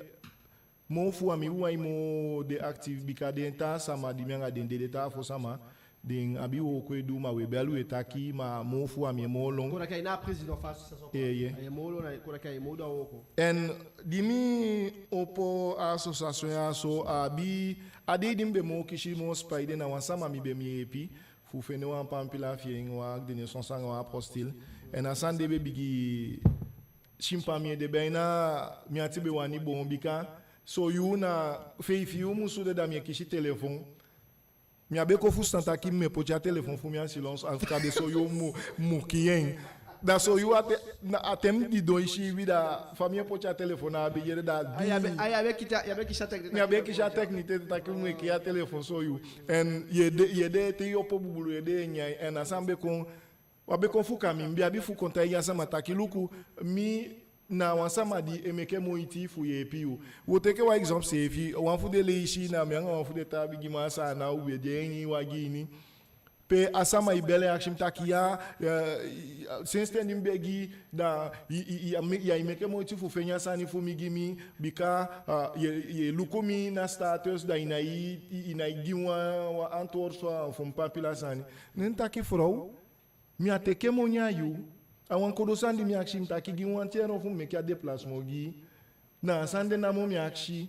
moo fu a mi u wani moo de actif, bika den taa sama di mi anga den de, den taa fo sama, den abi wooko e du, ma we bel, we taki, ma moo fu a mi e moo lon. Kon taki a ini a président fa association. Eh, ye. A ye moo lon, na kon taki a ye moo du a wooko. En di mi opo a association ya so, a abi, a dei di mi be moo kisi moo sipai de, na wan sama mi be mu yeepi fu fende wan pampila fi en, wan acte de naissance anga wan apostille. En a sani de be bigin sinpa mi ede, be na mi ati be wani boon, bika so yuu na feifi yuu musu de, da mi e kisi telefon. Mi á be kon fusutan taki mi e poti a telefon fu mi a silence, a fu kande so yuu mu, mu kii en. Da so yuu a te, na a ten mi didon e siibi, da fa mi e poti a telefon, a be yee de da... A ya be, a ya be kisi a, ya be kisi a technique. Mi á be kisi a technique te taki mi e kii a telefon so yuu. En ye de, ye de te i opo bubulu, ye de e nyan. En a sani be kon, a be kon fuka mi, mi be abi fu kon taigi a sama taki luku, mi na wan sama di e meke moiti fu yeepi yu. Wo teke wan exemple seefi, wan fu den leisi na mi anga wan fu den taa bigiman a Saanan, u be de a ini wagi ini. Pe a sama e beli akisi mi taki ya, eh, sensi ten di mi begi, da i, i, i, ya e meke moiti fu fende a sani fu mi gi mi, bika, ah, ye, ye luku mi na status, da i ná e, i, i ná e gi wan, wan antwoord fu, fu mi pampila sani. Ne mi taki frow, mi á teke moni a yu. A wan kodo sani di mi akisi, mi taki gi wan ten euro fu mi meke a déplacement gi i. Na a sani de namo mi akisi.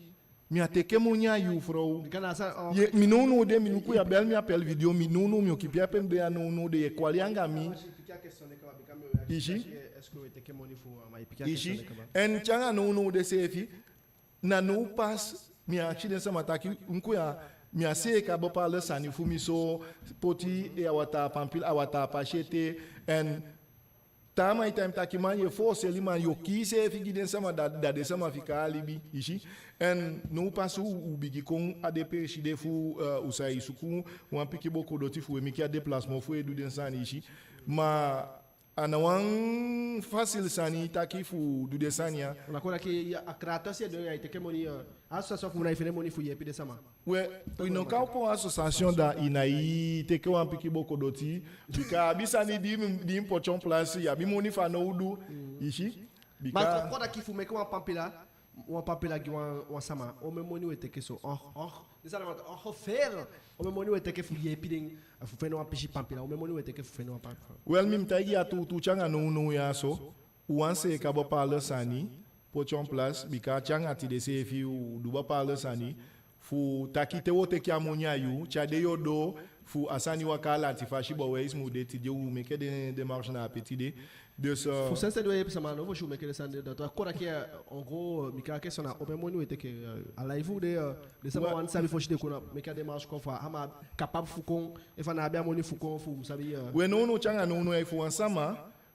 Mi á teke moni a yu, frow. Bika na a sani, oh. Ye, mi nownow de, mi luku ya bel mi appel vidéo, mi nownow mi okipi a pe mi de ya nownow de, ye kwali anga mi. I si? I si? En te anga nownow de seefi, na now pas mi akisi den sama taki, luku ya, mi á seeka bepaalde sani fu mi so, poti, eh, a wataa pampila, a wataa pasi ete, en taa man e taigi mi taki man, ye foseli man, yo kii iseefi gi den sama, da, da den sama fika a libi, i si. En now pas u, u bigin kon a den peesi de fu, eh, u sa e suku wan pikin booko doti fu we meke a déplacement fu e du den sani, i si. Ma a ná wan facile sani taki fu du den sani ya. Na kon taki ya, a gratis ye du en, ya e teke moni, eh, association fu u ná e fende moni fu yeepi den sama. We, i ná kan opo association da i ná e teke wan pikin booko doti. Bika a abi sani di mi, di mi poti en place, i abi moni fanowdu, i si. Bika... Ma kon taki fu meke wan pampila, wan pampila gi wan, wan sama, omen moni we teke so? Oh, oh. Di sama, oh, veel. Omen moni we teke fu yeepi den, fu fende wan pisi pampila? Omen moni we teke fu fende wan pampila? Wel, mi mu taigi i a tuutuu, te anga nownow ya so, u wani seeka bepaalde sani, poti en place, bika te anga tide seefi u du bepaalde sani, fu taki te wo teke a moni a yu, te a de yu o doo, fu a sani waka a lanti fasi, bewijs mu de, tide u meke den démarche na ape tide. Dus, eh, fu sensi ten di we yeepi sama, no, fosi u meke den sani de, da, kon taki, eh, en gros, eh, mi kan, a question na omen moni we teke, eh, a live de, eh, den sama wani sabi fosi den kon meke a démarche kon, fa a man capable fu kon, efu a ná abi a moni fu kon, fu sabi, eh. We, nownow, te anga nownow ya, efu wan sama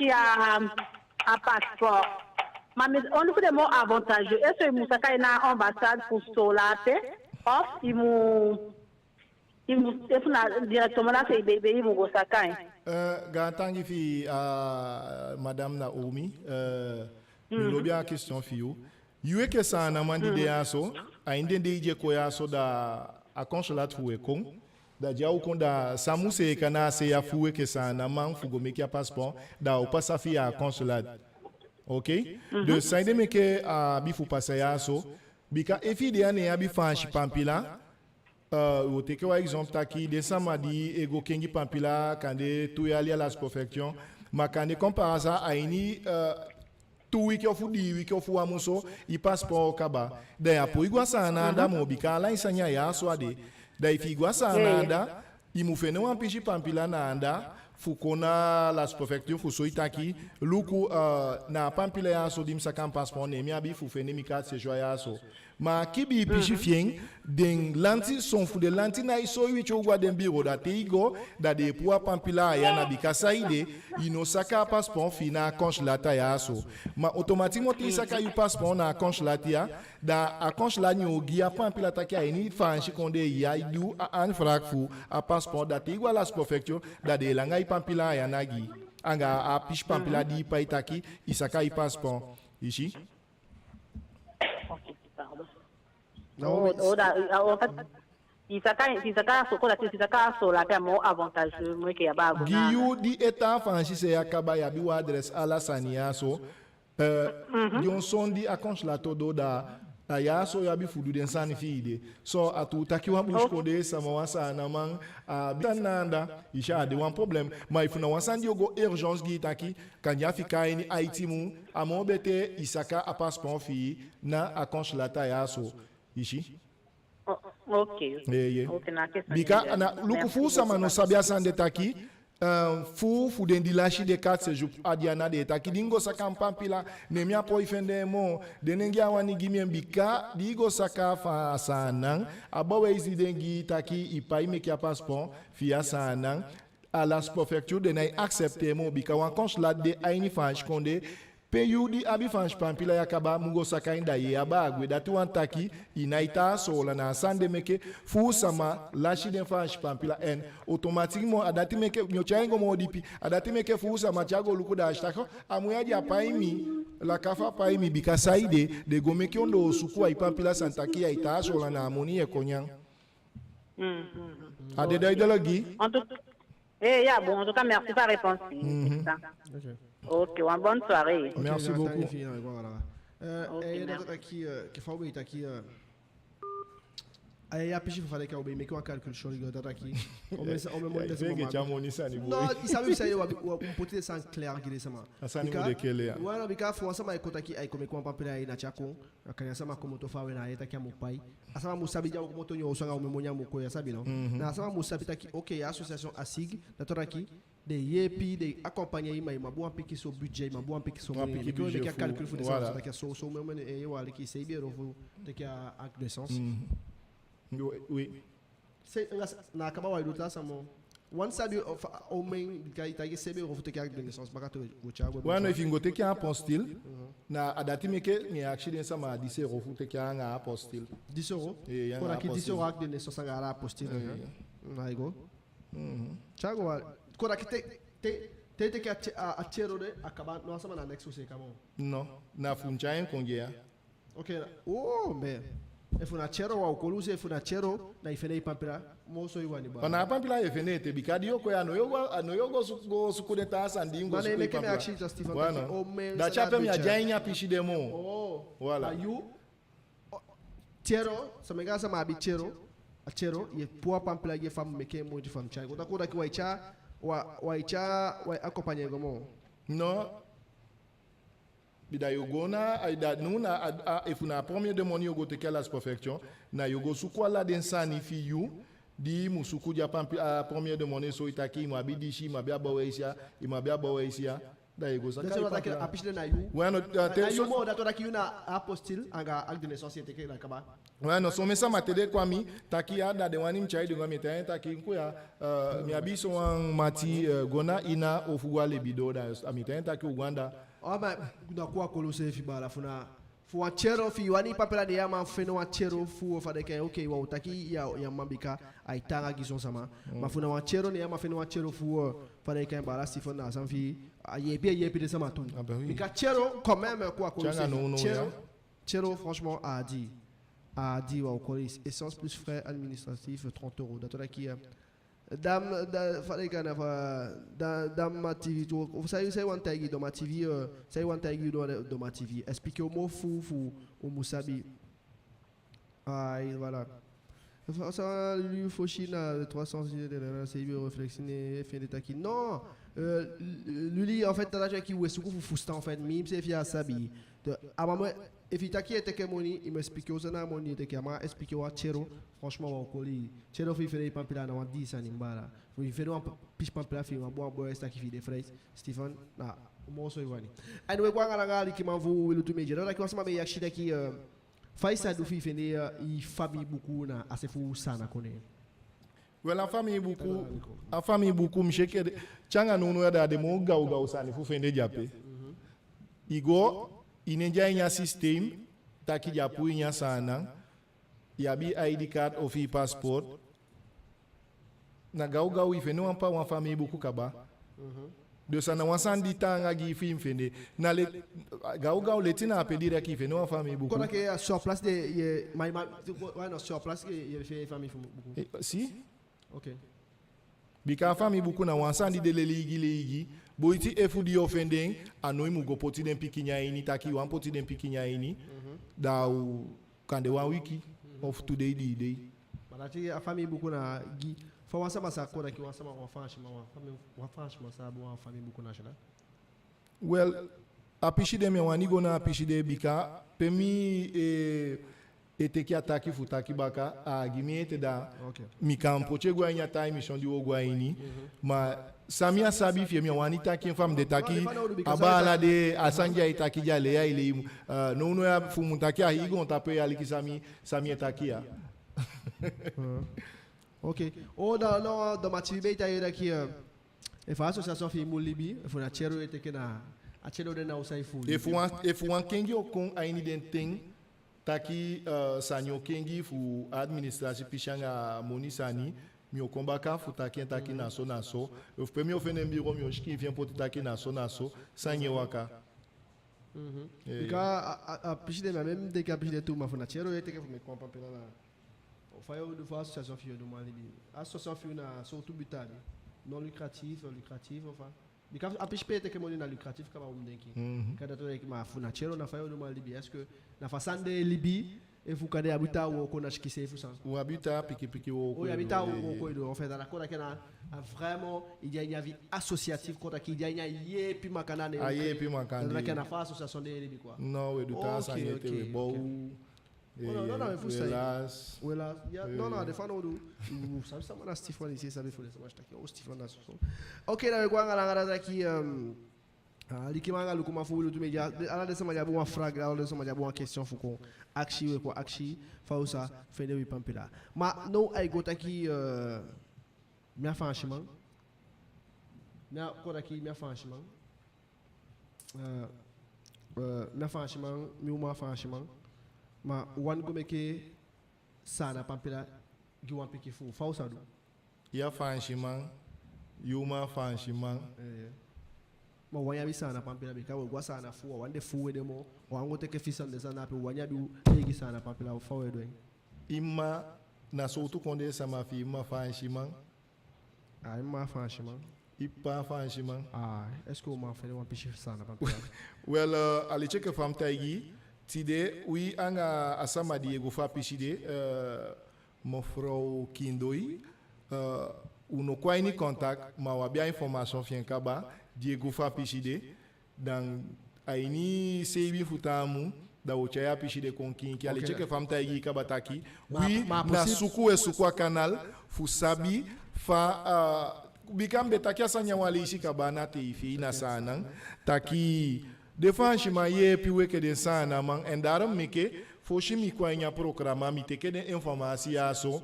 si a, a passeport. Ma mi, on fu den moo avantage, est-ce que i mu saka en na ambassade fu soi ape, of i mu, i mu, efu na directement na se i be, be i mu go saka en? Eh, gaantangi fi i, ah, Madame Naomi, eh, mi lobi a question fi yu. Yu enke Saanan man di de ya so, a ini den dei di e kon ya so, da a consulat fu u e kon, da di a o kon, da san mu seeka na a se ya fu u enke Saanan man fu go meke a passeport, da a o pasa fi i a consulat. Ok? Dus saide meke a abi fu pasa ya so, bika efi i de ya, ne i abi Faansi pampila, Euh, wo teke wan exemple taki den sama di e go kengi pampila kande tu yali a la sous-préfecture, ma kande kon par hasard a ini, euh, tu wiki ofu dii wiki ofu wan mun so, i passeport o kaba. Da ya poi go a Saanan anda moo, bika ala i sani a yaaso a de. Da efi i go a Saanan anda, i mu fende wan pisi pampila na anda fu kon na la sous-préfecture fu soi taki, luku, euh, na a pampila yaaso di mi saka mi passeport, ne mi abi fu fende mi carte séjour a yaaso. Ma a kibii pisi fi en, den lanti, son fu den lanti nái soi wi te u go a den bureau, da te i go, da den e puu a pampila a i ana, bika saide, i no saka a passeport fi i na a consulat a yaaso. Ma automatiquement te i saka i passeport na a consulat ya, da a consulat ne o gi i a pampila taki a ini Faansi kondee ya i du a aanvraag fu a passeport, da te i go a la sous-préfecture, da den e langa i pampila a i ana gi, anga a pisi pampila di i pai taki i saka i passeport. I si? Ok, pardon. Non, oh, mais oh, da, ah, en fait, i saka, i saka a so, kon taki i saka a so, la te a moo avantageux, moi, ke ya ba go gi na yu di e tan Faansi se ya kaba, i abi wan adresse, ala sani ya so. Euh, di on son di a consulat o doo, da a yaaso i abi fu du den sani fi i de. So a tuu taki wan busikondee sama, wan Saanan man, a abi sani na anda, i si, a de wan problème. Ma efu na wan sani di o go urgence gi i taki, kande a fika a ini aiti mun, a moo betee i saka a passeport fi i na a consulat a yaaso. I si? Oh, ok. Ye, ye. Ok, na a ke sani. Bika na luku, fu sama no sabi a sani de taki, euh, fu, fu den di lasi den carte séjour a di ana, den e taki di mi go saka mi pampila, ne mi á poi fende en moo. Den nen gi a wani gi mi en, bika di i go saka a Saanan, a bewijs di den gi i taki i pai meke a passeport fi i a Saanan, a la sous-préfecture den nái accepter en moo, bika wan consulat de a ini Faansi kondee, pe yu di abi Faansi pampila ya kaba mu go saka en, da ye abaa gwe. Dati wani taki i nái tan a Soolan. Na a sani de meke fuu sama lasi den Faansi pampila, en automatiquement a dati meke, mi o tyai en go moo dipi, a dati meke fuu sama te a go luku, da a si taki a mun ya di á pai mi, laka fu á pai mi, bika saide, den go meke ondoosuku a i pampila sani taki ya e tan a Soolan, na a moni ye kon nyan. Mm, mm, mm. A de duidelijk gi i? En tout, eh, ya, bon, en tout cas, merci fu a réponse, c'est ça. Ok. Ok, wan bonne soirée. Ok, merci beaucoup. Thank you, voilà. Euh, ok, eh, merci. Dati taki, euh, ke fa u be taki, euh, a ya pisi fu fa den kan, u be meke wan calcul sur le, dati taki. O men sa, o men moni de sama. Non, i sabi, i sabi, wa, wa, u poti den sani clair gi den sama. A sani mu de kele ya. Bika, voilà, bika fu wan sama e kon taki ai kon meke wan pampila, ai na tyai kon. A kande a sama komoto faawe, na a yee taki a mu pai. A sama mu sabi di a o komoto, neen o sanga omen moni a mu kon, i sabi, no? Mhm. Na a sama mu sabi taki, ok, a association ASIG, dati taki den yeepi, den accompagner i, ma i mu abi wan pikinso budget, i mu abi wan pikinso moni, meke u meke a calcul fu den sama, voilà. Taki so, so omen moni, eh, i wani, ki seibin euro fu teke a acte de naissance. Mhm. Oui, oui. Se, nga s-, na kaba, wai du taa sama. Wan sabi, o fa, omen, ka i taigi seibin euro fu teke acte de naissance, baka to go tyai go. Wan, no, efi i go teke apostille, na a dati meke mi e akisi den sama, dix euros fu teke anga apostille. Dix euros? Eh, ya, kon taki dix euros acte de naissance anga apostille. Eh, ya. Na i go. Mhm. Tyai go, wai. Kon taki te, te, te, teke a tye-, a, a tyero de, a kaba, no wan sama na next o seeka moo. No, na fu mi tyai en kon gi i ya. Ok, na, oh, mais efu na tyero, wa o koli u se, efu na tyero, na i fende i pampila, moo so i wani baa. Ma na a pampila ye fende ete, bika di yo kon ya, a no yo go, a no yo go su-, go suku den taa sani di i go suku i pampila. Ma na i meke mi akisi taa Stefan taki, o men, dati a pe mi á de a ini a pisi de moo. Oh. Voilà. A yu, o, tyero, sama, anga sama abi tyero, a tyero, ye puu a pampila gi en fa a mu meke moiti, fa a mu tyai. Kon taki, kon taki wa e tyai, wa, wa e tyai, wa e accompagner go moo. No. Bika yo go na, a, da, no, na, a, a, efu na a premier de moni yo go teke a la sous-préfecture, na yo go suku ala den sani fi yu di i mu suku gi a pampi-, a premier de moni, so i taki i mu abi disi, i mu abi a bewijs ya, i mu abi a bewijs ya, da yo go saka i pampila. A pisi de na yu. Weno, na, te na yu so moo, dati taki yu na apostille anga acte de naissance ye teke, da kaba. Ouais, no, somen sama te den kon a mi taki ya, da den wani mi tyai den go, mi e taigi den taki, nkuya, euh, mi abi so wan mati, euh, go na Ina ofu go a Lebido, da mi e taigi den taki u go anda. Ah, ma na kon a kolo seefi, baala, fu na, fu wan tyero, fi i wani pampila, den ya man fende wan tyero fu, fa den kan, ok, wa o taki ya, ya man, bika ai taanga gi son sama. Mm. Ma fu na wan tyero, den ya man fende wan tyero fu, euh, fa den kan, baala, si fu na san fi, a yeepi, a yeepi den sama tu. Ah, ben oui. Bika tyero, quand même, kon a kolo seefi. Tyanga no, no, tyero, ya. Tyero, franchement, a di. A di, wa o koli essence plus frais administratifs, trente euros. Dati taki, euh, Dam, da, fa den kan, fa, da, Dama T V tu, san i, san i wani taigi Dama T V, euh, san i wani taigi Dama, Dama T V. Expliquer u moo fu, fu u mu sabi. Ai, voilà. Fa u sa leli fosi na trois cents, seibin o refleksi, ne fende taki non. Euh, leli, en fait, tata, tu es ki we suku fu fusutan, en fait, mi seefi á sabi. Donc, a man, efi i taki i e teke moni, i mu expliquer u san na a moni i e teke. A man expliquer u a tyelo, franchement, wan koli. Tyelo fi i fende i pampila na wan dii sani, mi baala. Fi i fende wan pisi pampila fi i, wan bun, wan bun, i e taki fi i de frais, Stefan, na moo so i wani. Anyway, we go anga langa, alikiman fu Wi Lutu Media. Da u taki wan sama be e akisi taki, euh, fa i sa du fi i fende, euh, i famii buku na a se fu Saana kondee? Wel, a famii buku, a famii buku, mi si enke te anga nownow ya, da a de moo gawgaw sani fu fende de ape. I go, i nen de a ini a système, taki den á puu i ini a Saanan, i abi i I D card ofu i paspoort, na gawgaw i fende wan pa, wan famii buku kaba. Dus a ná wan sani di taanga gi i fi i mu fende. Na le, gawgaw leti na ape direct i fende wan famii buku. Kon taki a sur place de, ye, ma, ma, ouais, non, sur place, ye, ye fende famii buku. Eh, si. Ok. Bika a famii buku na wan sani di de leli leigi leigi. Boiti efu di yo fende en, a no i mu go poti den pikin a ini, taki i wani poti den pikin a ini. Da u kande wan wiki ofu tu dei, dii dei. Ma dati a famii buku na gi, fa wan sama sa kon taki wan sama, wan Faansiman, wan famii, wan Faansiman sa abi wan famii buku na Saanan? Wel, a pisi de mi á wani go na a pisi de, bika pe mi e, e teke a taki fu taki baka, a gi mi ete, da mi kan poti en go a ini a taa emission di wo go a ini. Ma san mi á sabi fi en, mi á wani taki en, fa mi de taki a baala de, a sani di ai taki de a lei, ai lei. Euh, nownow ya fu mi taki a hii goontapu e aliki san mi, san mi e taki ya. Ok. O, da, no, da Mati be e taigi u taki, euh, efu a association fi i mu libi, efu na tyelo i e teke, na a tyelo de na u sai fu libi. Efu wan, efu wan kengi o kon a ini den ten, taki, euh, sani o kengi fu administrasi pisi anga moni sani, mi o kon baka fu taki en taki na so na so. Efu pe mi o fende mi bureau, mi o sikiifi en poti taki na so na so, sani e waka. Bika a, a, a pisi de, mi á même denki a pisi de tu, ma efu na tyelo i e teke fu meke wan pampila, na fa yo du, fa association fi yo du man libi? Association fi yo na sowtu but a abi? Non lucratif, lucratif, enfin. Bika a pisi pe i e teke moni na lucratif kaba, u mu denki. Kande dati o denki, ma efu na tyelo, na fa yo du man libi? Est-ce que na fa sani de e libi, efu kande i abi taa wooko na sikise fu san? U abi taa pikipiki wooko. O, i abi taa wooko i du. En fait, a kon taki na, a vraiment, i de a ini a vie associative, kon taki i de a ini a yeepi makandaa. A yeepi makandaa. Kon taki na fa association de e libi, quoi. Non, we du taa sani ete, we bow. Oh, non, non, non, we fu sai. Helaas. Helaas. Ya, non, non, a de fanowdu. U sabi sama na Stefan, i si, sabi fu den sama taki, o, Stefan na so. Ok, da we go anga langa, da taki, euh, ah, alikiman anga lukuman fu Wi Lutu Media, ala den sama di abi wan vraag, ala den sama di abi wan question fu kon akisi, we kon akisi fa u sa fende wi pampila. Ma now ai go taki, euh, mi a Faansiman. Mi a kon taki mi a Faansiman. Euh, euh, mi a Faansiman, mi uman a Faansiman. Ma u wani go meke Saana pampila gi wan pikin fu u, fa u sa du? I a Faansiman, i uman a Faansiman. Eh. Ma u wani abi Saana pampila, bika we go a Saana fu u, u á wani de fu u ede moo, u á wani go teke visa, den sani ape, u wani abi u eigi Saana pampila, fa we du en? I mma na sowtu kondee sama fi i? I mma Faansiman? A, i mma Faansiman. I ppa Faansiman. A, est-ce que u man fende wan pisi Saana pampila? Wel, euh, a leti enke fa mi taigi i, tide wi anga a sama di e go fu a pisi de, euh, mevrouw Kindoi, euh, u no kon a ini contact, ma u abi a information fi en kaba, di e go fu a pisi de. Dan a ini seibin fu taa mun, da wo tyai a pisi de kon kiinki. A leti enke fa mi taigi i kaba taki, wi na suku we suku a kanal fu sabi fa, ah, bika mi be taki a sani ya wan leisi kaba na tv na Saanan, taki den Faansiman yeepi wi enke den Saanaman. En daarom meke, fosi mi kon a ini a programa, mi teke den informasi ya so,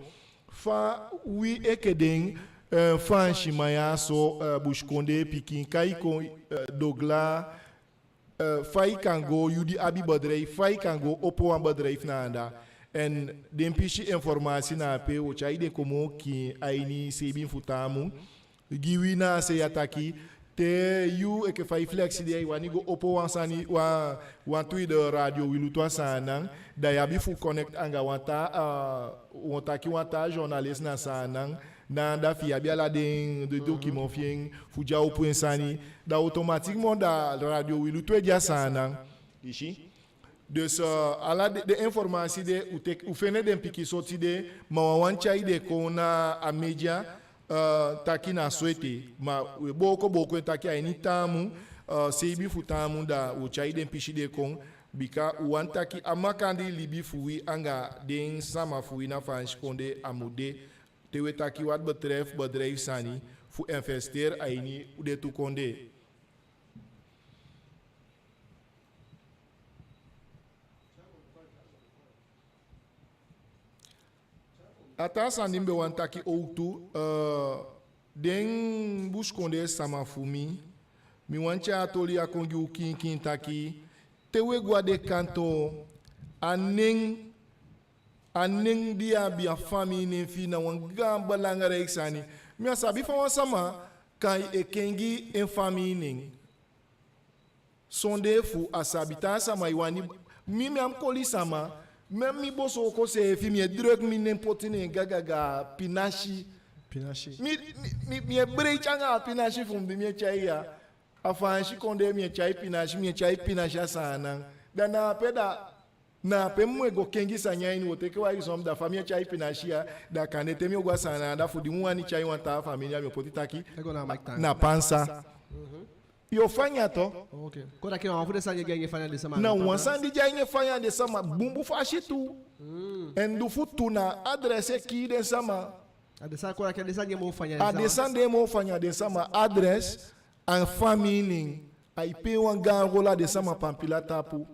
fa wi enke den, eh, Faansiman ya so, eh, busikondee pikin, kai kon, eh, Dogla, eh, fa i kan go, yu di abi bedrijf, fa i kan go opo wan bedrijf na anda. En den pisi informasi na ape, wo tyai den kon moo kiin a ini seibin fu taa mun. Gi wi na a se ya taki, te yu enke fa i flexi de, i wani go opo wan sani, wan, wan tweede Radio Wi Lutu a Saanan, da i abi fu connect anga wan taa, ah, wan taki wan taa journalist na Saanan, na anda fi i abi ala den, den document fi en, fu di a opo en sani, da automatiquement da Radio Wi Lutu e de a Saanan. I si? Dus, eh, ala den, den informasi de, u teke, u fende den pikin soti de, ma wi á wani tyai den kon na a media, eh, taki na so ete. Ma u e booko booko en taki a ini taa mun, eh, seibi fu taa mun da u o tyai den pisi de kon, bika u wani taki a makandii libi fu wi anga den sama fu wi na Faansi kondee a mu de, te u e taki wat betreft bedrijf sani, fu investeri a ini den tu kondee. A taa sani di mi be wani taki owktu, eh, den busikondee sama fu mi, mi wani tyai a toli ya kon gi u kiinkiin taki, te u e go a den kantoo, a nen, a nen di i abi, a famii nen fi i na wan gaan belangrijk sani. Mi á sabi fa wan sama kan e kengi en famii nen. Sondee fu a sabi taa sama e wani, mi, mi á mu koli sama, même mi bosooko seefi mi e druk mi nen poti neen gagaga, Pinasi. Pinasi. Mi, mi, mi, mi e breiti anga a Pinasi fu mi di mi e tyai ya. A Faansi kondee mi e tyai Pinasi, mi e tyai Pinasi a Saanan. Da na ape da, na ape mi mu e go kengi sani a ini, u o teke wan exemple, da fa mi e tyai Pinasi ya, da kande te mi o go a Saanan, da fu di mi wani tyai wan taa famii nen, mi o poti taki, e go na Mike Tan, na Pansa. Mhm. Yo fanya to. Ok. Kon taki na wan fu den sani di e gi en fanya den sama. Na wan sani di e gi en fanya den sama bunbun fasi tu. Mm. En di fu tu na adresi e kii den sama. A den sani, kon taki a den sani di e moo fanya den sama. A den sani di e moo fanya den sama, adresi, a famii nen, ai pee wan gaan rol a den sama pampila tapu.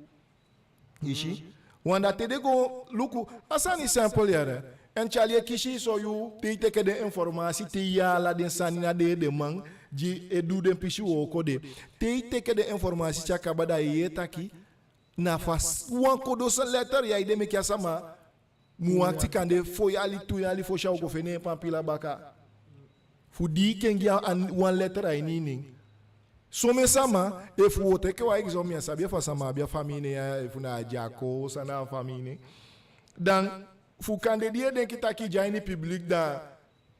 I si? Wan dati, te den go luku, a sani simpel ya. En tyali e kisi so yu, te i teke den informasi, te i yee ala den sani na den edeman di e du den pisi wooko de. Te i teke den informasi te a kaba, da i e yee taki, na fa wan kodo sani letter ya ede meke a sama mu wakiti kande fo yali, tu yali fosi a o go fende en pampila baka. Fu di i kengi a, a wan letter a ini i nen. Somen sama, efu u o teke wan exemple, mi á sabi efu a sama abi a famii nen ya, efu na a dyako, san na a famii nen. Dan, fu kande di i e denki taki i de a ini public, da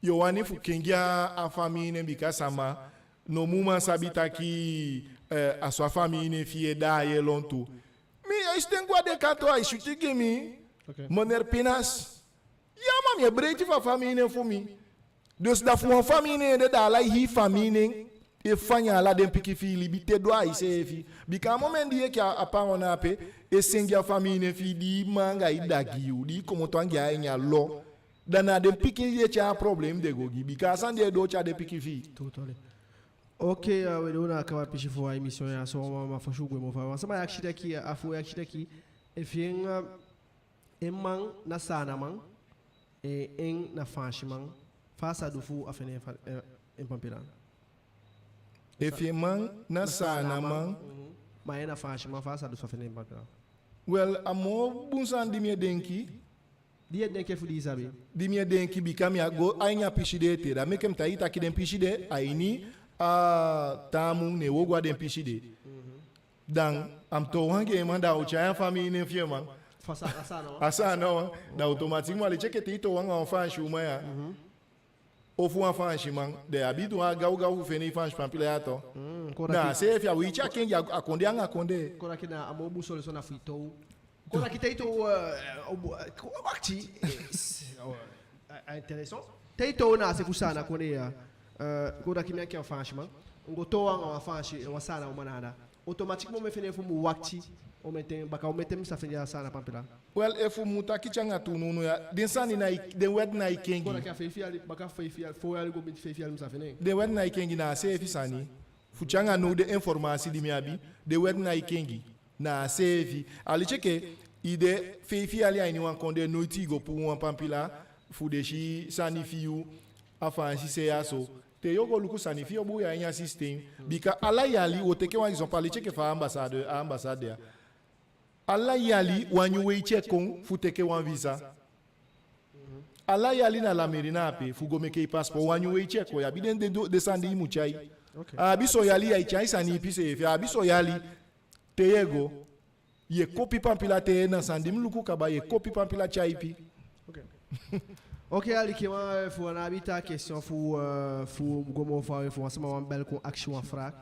yo wani fu kengi a, a famii nen, bika sama no mu man sabi taki, eh, a so a famii nen fi i e daai e lontu. Mi e si ten go a den kantoo, ai switi gi mi. Ok. Meneer Pinas. Ya, ma mi e breiti fu a famii nen fu mi. Dus da fu wan famii nen ede, da ala i hii famii nen e fanya ala den pikin fi i libi te doo a iseefi. Bika a momenti di i enke a papa na ape e sengi a famii nen fi i, di i mma anga i dda gi yu, di i komoto anga en a ini a lo, da na den pikin di e tyai a problem de go gi, bika a sani di e doo tyai den pikin fi i. Totally. Ok, eh, we doo na a kaba pisi fu a emission ya so, ma, ma fosi u gwe moo faa, wan sama e akisi taki, eh, a fu e akisi taki, efi en, eh, en man na Saanaman, eh, en na Faansiman, fa a sa du fu a fende en fa, eh, en pampila. Efi en man na Saanaman, mhm, ma en na Faansiman, fa a sa du fu a fende en pampila. Wel, a moo bun sani di mi e denki. Di i e denki, fu di i sabi. Di mi e denki, bika mi á go a ini a pisi de ete, da meke mi taigi i taki den pisi de a ini a taa mun ne wo go a den pisi de. Mhm. Dan a mu toow anga en man, da a o tyai a famii nen fi en man. Fa a sa, a sa no. A sa no, da automatique, ma leti enke te i toow anga wan Faansi uman ya. Mhm. Ofu wan Faansiman, den abi droit gaw gaw fu fende i Faansi pampila ya to. Mm, kon taki. Na a seefi a weti a kengi a, a kondee anga kondee. Kon taki na a moo bun solution na fu i toow. Kon taki te i toow, eh, o bu-, eh, ko-, wakti. Eh, s-, oh, eh, intéressant. Te i toow na a se fu Saana kondee ya. Eh, kon taki mi enke wan Faansiman, mi go toow anga wan Faansi, wan Saana uman na anda. Automatiquement mi e fende fu mi wakti omen ten, baka omen ten mi sa fende a Saana pampila. Wel, efu mi mu taki te anga tu nownow ya, den sani ná e, den wet ná e kengi. Kon taki a feifi yali, baka feifi yali, fo yali go miti feifi yali mi sa fende. Den wet ná e kengi, na a seefi sani. Fu te anga now den informasi di mi abi, den wet ná e kengi. Na a seefi. A leti enke i de feifi yali a ini wan kondee, noiti i go puu wan pampila fu den si sani fi yu a Faansi se ya so. Te yo go luku, sani fi i o buuya a ini a système. Bika ala yali, wo teke wan exemple, a leti enke fa a ambassade, a ambassade ya. Ala yali wan nyun weiti e kon fu teke wan visa. Ala yali na la mairie na ape fu go meke i passeport, wan nyun weiti e kon. I abi den, den, den sani di i mu tyai. Ok. A abi son yali ya e tyai sani ipi seefi. A abi son yali te i e go, i e kopi pampila, te na sani di mi luku kaba, i e kopi pampila tyai ipi. Ok. Ok, alikiman, eh, efu u ná abi taa question fu, eh, fu go moo faawe, efu wan sama wani bel kon akisi wan vraag,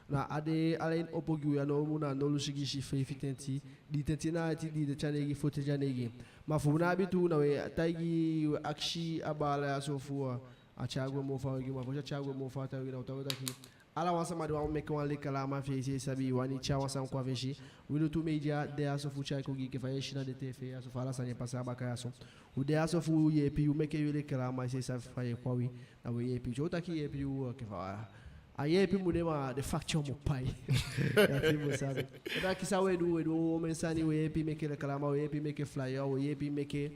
Na a de ala ini opo gi u ya, nownow na nolu sigisi feifi tenti, dii tenti na aiti, dii tenti a neigi, fotenti a neigi. Ma fu u ná abi tu, na we taigi, we akisi a baala ya so fu a tyai gwe moo faa gi u, ma fosi a tyai gwe moo faa gi u, na u taigi taki ala wan sama di wani meke wan lekalama fi en, i seefi sabi, i wani tyai wan sani kon a fesi, Wi Lutu Media de ya so fu tyai kon gi i, enke fa i e si na den tv ya so, fa ala sani e pasa a baka ya so. U de ya so fu yeepi u meke yu lekalama, i seefi sabi, fa i e kon a wi, na we yeepi. Te u taki yeepi u, enke fa a yeepi mu de, ma den facture mu pai. Dati mu sabi. Dati san we du, we du omen sani, we yeepi meke lekalama, we yeepi meke flyer, we yeepi meke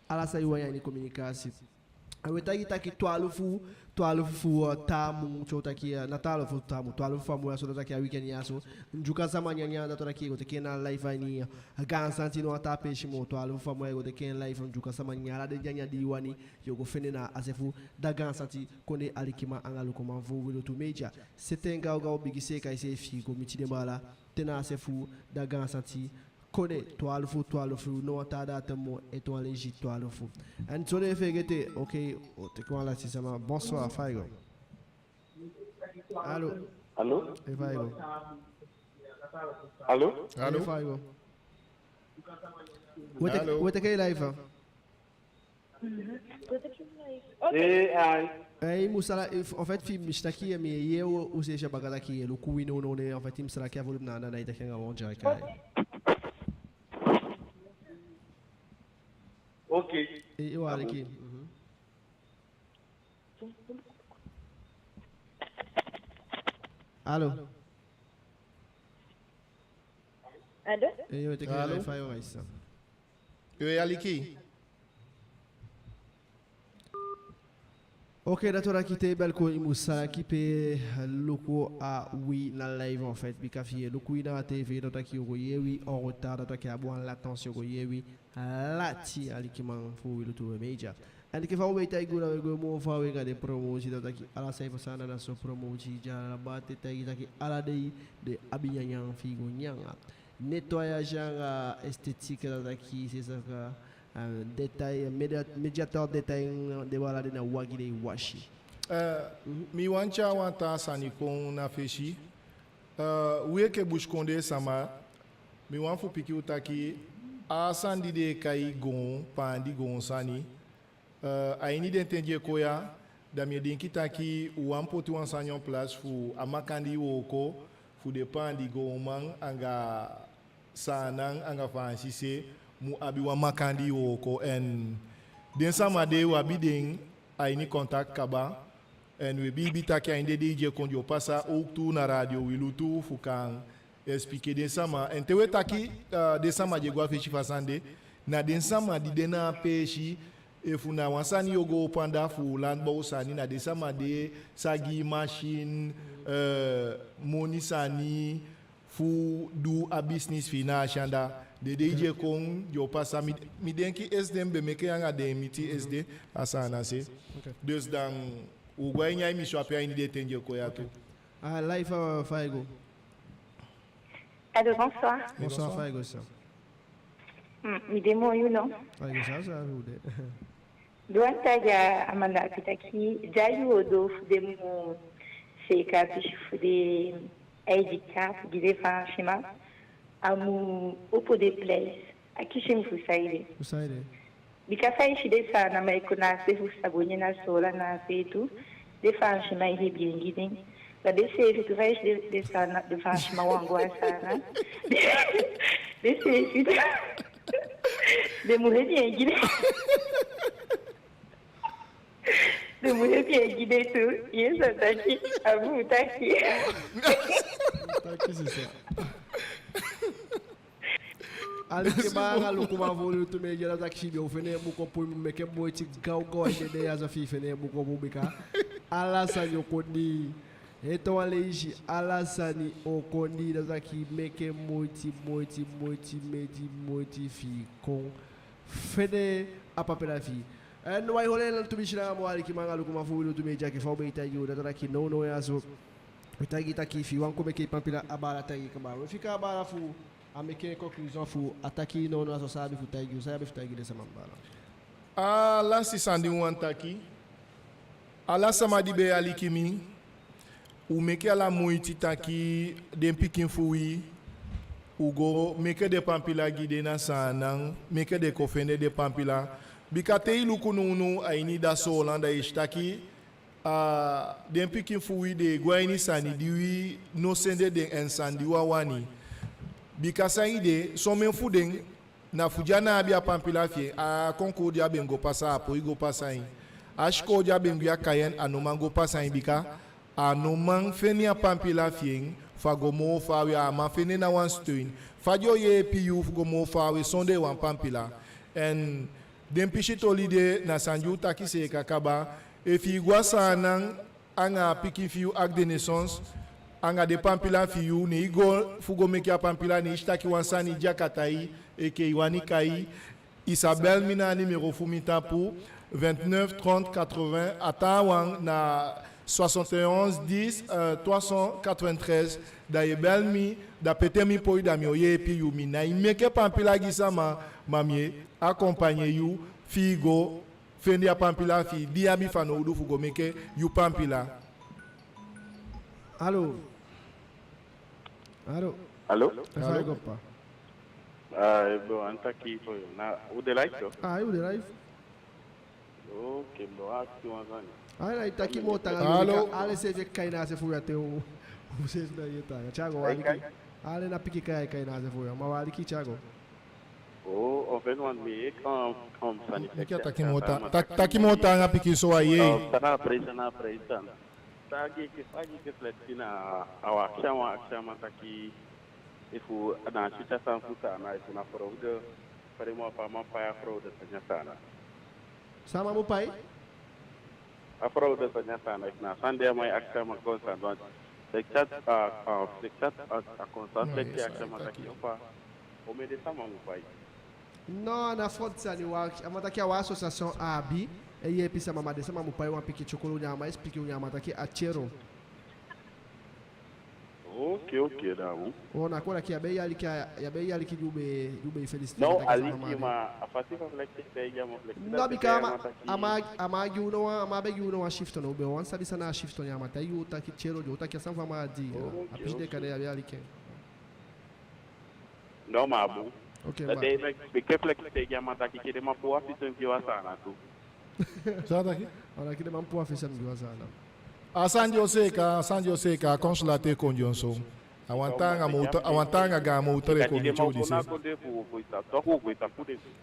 ala san i wani a ini communication. A we taigi taki twalufu, twalufu fu, uh, taa mun, te u taki, uh, na twalufu taa mun, twalufu fu a mun ya so, dati taki a weekend ya so, Ndyuka sama nyanyan, dati taki i go teke en na live a ini, uh, a Gaan Santi, no wan taa peesi moo, twalufu fu a mun ya i go teke en live, Ndyuka sama nyanyan, ala den nyanyan di i wani, yo go fende na a se fu Da Gaan Santi Kondee. Alikiman anga lukuman fu Wi Lutu Media, seti en gawgaw, bigin seeka iseefi, go miti den baala te na a se fu Da Gaan Santi Kondee, twalufu, twalufu, no wan taa datum moo, ete wan leisi, twalufu. En so den fegete, oké, o teke wan lasi sama. Bonsoir, fa i go? Allô? Allô? E fa i go? Allô? Allô? E fa i go? We teke, allô? We teke i live, hein? Eh, ai. Eh, i mu sala, en fait, fi mi si taki mi e yee u, u seefi a baka taki i e luku wi nownow, en fait, i mu sala ki a volume na anda, na i taki anga wan dya kai. Ok. Eh, i wani ki. Mhm. Allô? Allô? Eh, yo, teke i live, fa i go, Aïssa? Yo, i aliki? Ok, dati wani taki te i bali kon, i mu sala ki pe luku a wi na live, en fait, bika fi i e luku wi na tv, dati wani taki yo go yee wi en retard, dati wani taki a abi wan latence, yo go yee wi lati, alikiman fu Wi Lutu Media. En enke fa u be e taigi u, na we go moo faawe anga den promotie, dati wani taki ala san i pasa anda na so promotie de a la base, taigi taki ala dei den abi nyanyan fi i go nyan. Nettoyage anga esthétique, dati wani taki c'est ça, euh, détail, média-, médiateur détail, den baala de na wagi den e wasi. Eh, mi wani tyai wan taa sani kon na fesi. Eh, wi enke busikondee sama, mi wani fu piki u taki, a sani di den e kai goon, paandi goon sani, eh, a ini den ten di e kon ya, da mi e denki taki u wani poti wan sani en place fu a makandii wooko, fu den paandi goonman anga Saanan anga Faansi se mu abi wan makandii wooko. En den sama de u abi den a ini contact kaba. En we biibi taki a ini den dei di e kon den o pasa, ook tu na Radio Wi Lutu fu kan expliquer den sama. En te we taki, eh, den sama di e go a fesi fu a sani de, na den sama di de na a peesi, efu na wan sani yo go opo anda fu landbouw sani, na den sama de sa gi i machine, eh, moni sani, fu du a business fi i na a se anda. Den dei di e kon, den o pasa, mi, mi denki S D mi be meke anga den miti S D a Saanan se. Ok. Dus dan, u go a ini a emission ape a ini den ten di e kon ya tu. A live, eh, fa i go? Allô, bonsoir. Bonsoir, fa i go, sisa? Hmm, mi de moi, you know. Fa i go, sisa, sisa, u de. Di wani taigi a man de ape taki, di a yuu o doo fu den mu seeka a pisi fu den I D kaart gi den Faansiman, a mu opo den place. Akisi mi fu saide. Fu saide? Bika fa i si den Saanan man e kon na a se fu Sabonie, na Soolan, na a se tu, den Faansiman e hebi en gi den. Da den seefi tu, fa i si den, den Saanan, den Faansiman wani go a Saanan, den seefi tu, den mu hebi en gi den. Den mu hebi en gi den tu. Yes, a taki, a bun taki. Taki, sisa. Alikiman anga lukuman fu Wi Lutu Media, dati taki fi i be o fende en bukopu, i mu meke moiti gawgaw a ini den dei ya so fi i fende en bukopu, bika ala sani o kon dii. Ete wan leisi, ala sani o kon dii, dati taki meke moiti, moiti, moiti, moiti, moiti fi i kon fende a papela fi i. En wi e holi en tumisi langa moo, alikiman anga lukuman fu Wi Lutu Media, enke fa u be e taigi u, dati taki nownow ya so, u taigi taki fi i wani kon meke i pampila, a baala taigi kaba. We fika a baala fu a meke en conclusion fu a taki nownow ya so, san a abi fu taigi u, san a abi fu taigi den sama, baala. A lasi sani di mi wani taki, ala sama di be e aliki mi, u meke ala muiti taki den pikin fu wi, u go meke den pampila gi den na Saanan, meke den kon fende den pampila. Bika te i luku nownow a ini da Soolan, da i si taki, a, den pikin fu wi den e go a ini sani di wi no sende den, en sani di wi á wani. Bika san ede, somen fu den, na fu di a ná abi a pampila fi en, a concours di a be go pasa, a poi go pasa en. A sikoo di a be gwe a Cayenne, a no man go pasa en, bika a no man fende a pampila fi en fu a go moo faawe, a á man fende ná wan steun. Fa den o yeepi yu fu go moo faawe sondee wan pampila? En den pisi toli de na san di u taki seeka kaba. Efu i go a Saanan anga a pikin fi yu, acte de naissance, anga den pampila fi yu, ne i go fu go meke a pampila, ne i si taki wan sani de a kata i, enke i wani kai, i sa bel mi na a nimero fu mi tapu, vingt-neuf trente quatre-vingts, a taawan na soixante et onze dix, euh, trois cent quatre-vingt-treize. Da i e bel mi, da pe te mi poi, da mi o yeepi yu. Mi nái meke pampila gi sama, ma mi e accompagner yu fi i go fende a pampila fi i di i abi fanowdu fu go meke yu pampila. Alo? Alo? Alo? Efu a e go, papa. Ah, eh, bon, an taki fu yu. Na, u de live, toch? Ah, u de live. Ok, bon, a akisi wan sani. Ai, na i taki moo taanga. Alo? Ala seefi e kai na a se fu yu a te u. U seefi na i e taanga. Thiago, wi aliki. Ala na pikin kai ai kai na a se fu yu. Ma wi aliki, Thiago. Oh, en fait, wan mi e, um, um, sani. Enke a taki moo ta-, ta-, taki moo taanga pikin so, a yee. Oh, tan na a prijs, tan na a prijs, tan. Taki enke, taki enke Flexi na a wan akisi, wan akisi a man taki efu na a switi a sani fu Saanan, efu na fraude, vraiment a man pai a fraude sani a Saanan. Sama mu pai? A fraude sani a Saanan, efu na a sani de a man e akisi a man constant, want Flexi a, a, Flexi a, a constant, Flexi e akisi a man taki, opa, omen de sama mu pai. Non, a ná fraude sani, wan, a man taki a wan association a abi e yeepi sama, ma den sama mu pai wan pikin tyokolo. Ne a man expliquer u, ne a man taki a tyelo. Ok, ok, da bon. Oh, na kon taki ya be e aliki, ya be e aliki di u be, di u be féliciter. Non, a taki sama aliki, ma a fasi fa Flexi taigi a man, Flexi. Non, bika a man, a man, a man á gi u no wan, a man á be gi u no wan chiffre, no, u be wani sabi san na a chiffre, ne a man taigi u taki tyelo, di u taki a sama fu a man di. Ok, a pisi de, ok. Kande ya be e aliki. Non, ma a bun. Ok, ma. Dati meke Flexi taigi a man taki ke den man puu wan fils gi u a Saanan tu. San a taki? A taki den man puu wan fils gi u a Saanan. A sani di o seeka, a sani di o seeka, a consulat e kon dyonson. A wan taanga mowtu, a wan taanga gaan mowtu e kon miti u disi.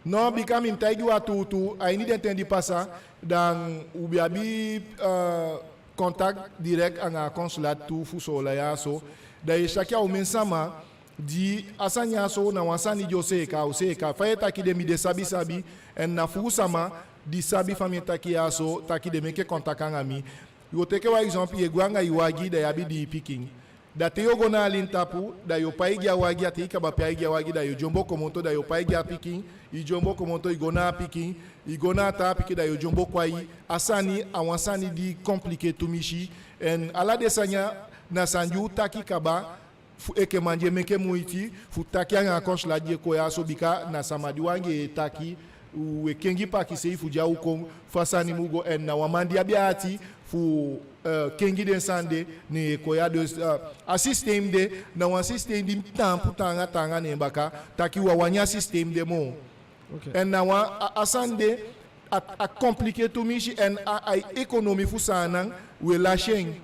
Non, bika mi mu taigi u a tuutuu, a ini den ten di pasa, da u be abi, eh, contact direct anga a consulat tu fu Soolan ya so. Da i e si taki a omen sama di a sani ya so na wan sani di o seeka, o seeka. Fa i e taki de, mi de sabi sabi, en na fuu sama di sabi fa mi e taki ya so, taki den meke contact anga mi. Yu o teke wan exemple, i e gwe anga i wagi, da i abi dii pikin. Da te yu o go na a lin tapu, da yu o pai gi a wagi, a te i kaba pai gi a wagi, da yu o dyombo komoto, da yu o pai gi a pikin, i dyombo komoto, i go na a pikin, i go na a taa pikin, da yu o dyombo kon a i. A sani, a wan sani di compliqué tumisi. En ala den sani ya na sani di u taki kaba, fu enke man di e meke muiti fu taki anga a consulat di e kon ya so, bika na sama di u anga en e taki, u e kengi pakisei fu di a o kon, fa sani mu go, en na wan man di abi ati fu, eh, kengi den sani de, ne e kon ya. Dus, eh, a systeem de, na wan systeem di mi taampu taanga taanga ne en baka, taki u á wani a systeem de moo. Ok. En na wan, a, a sani de, a, a compliqué tumisi, en a, a économie fu Saanan, u e lasi en.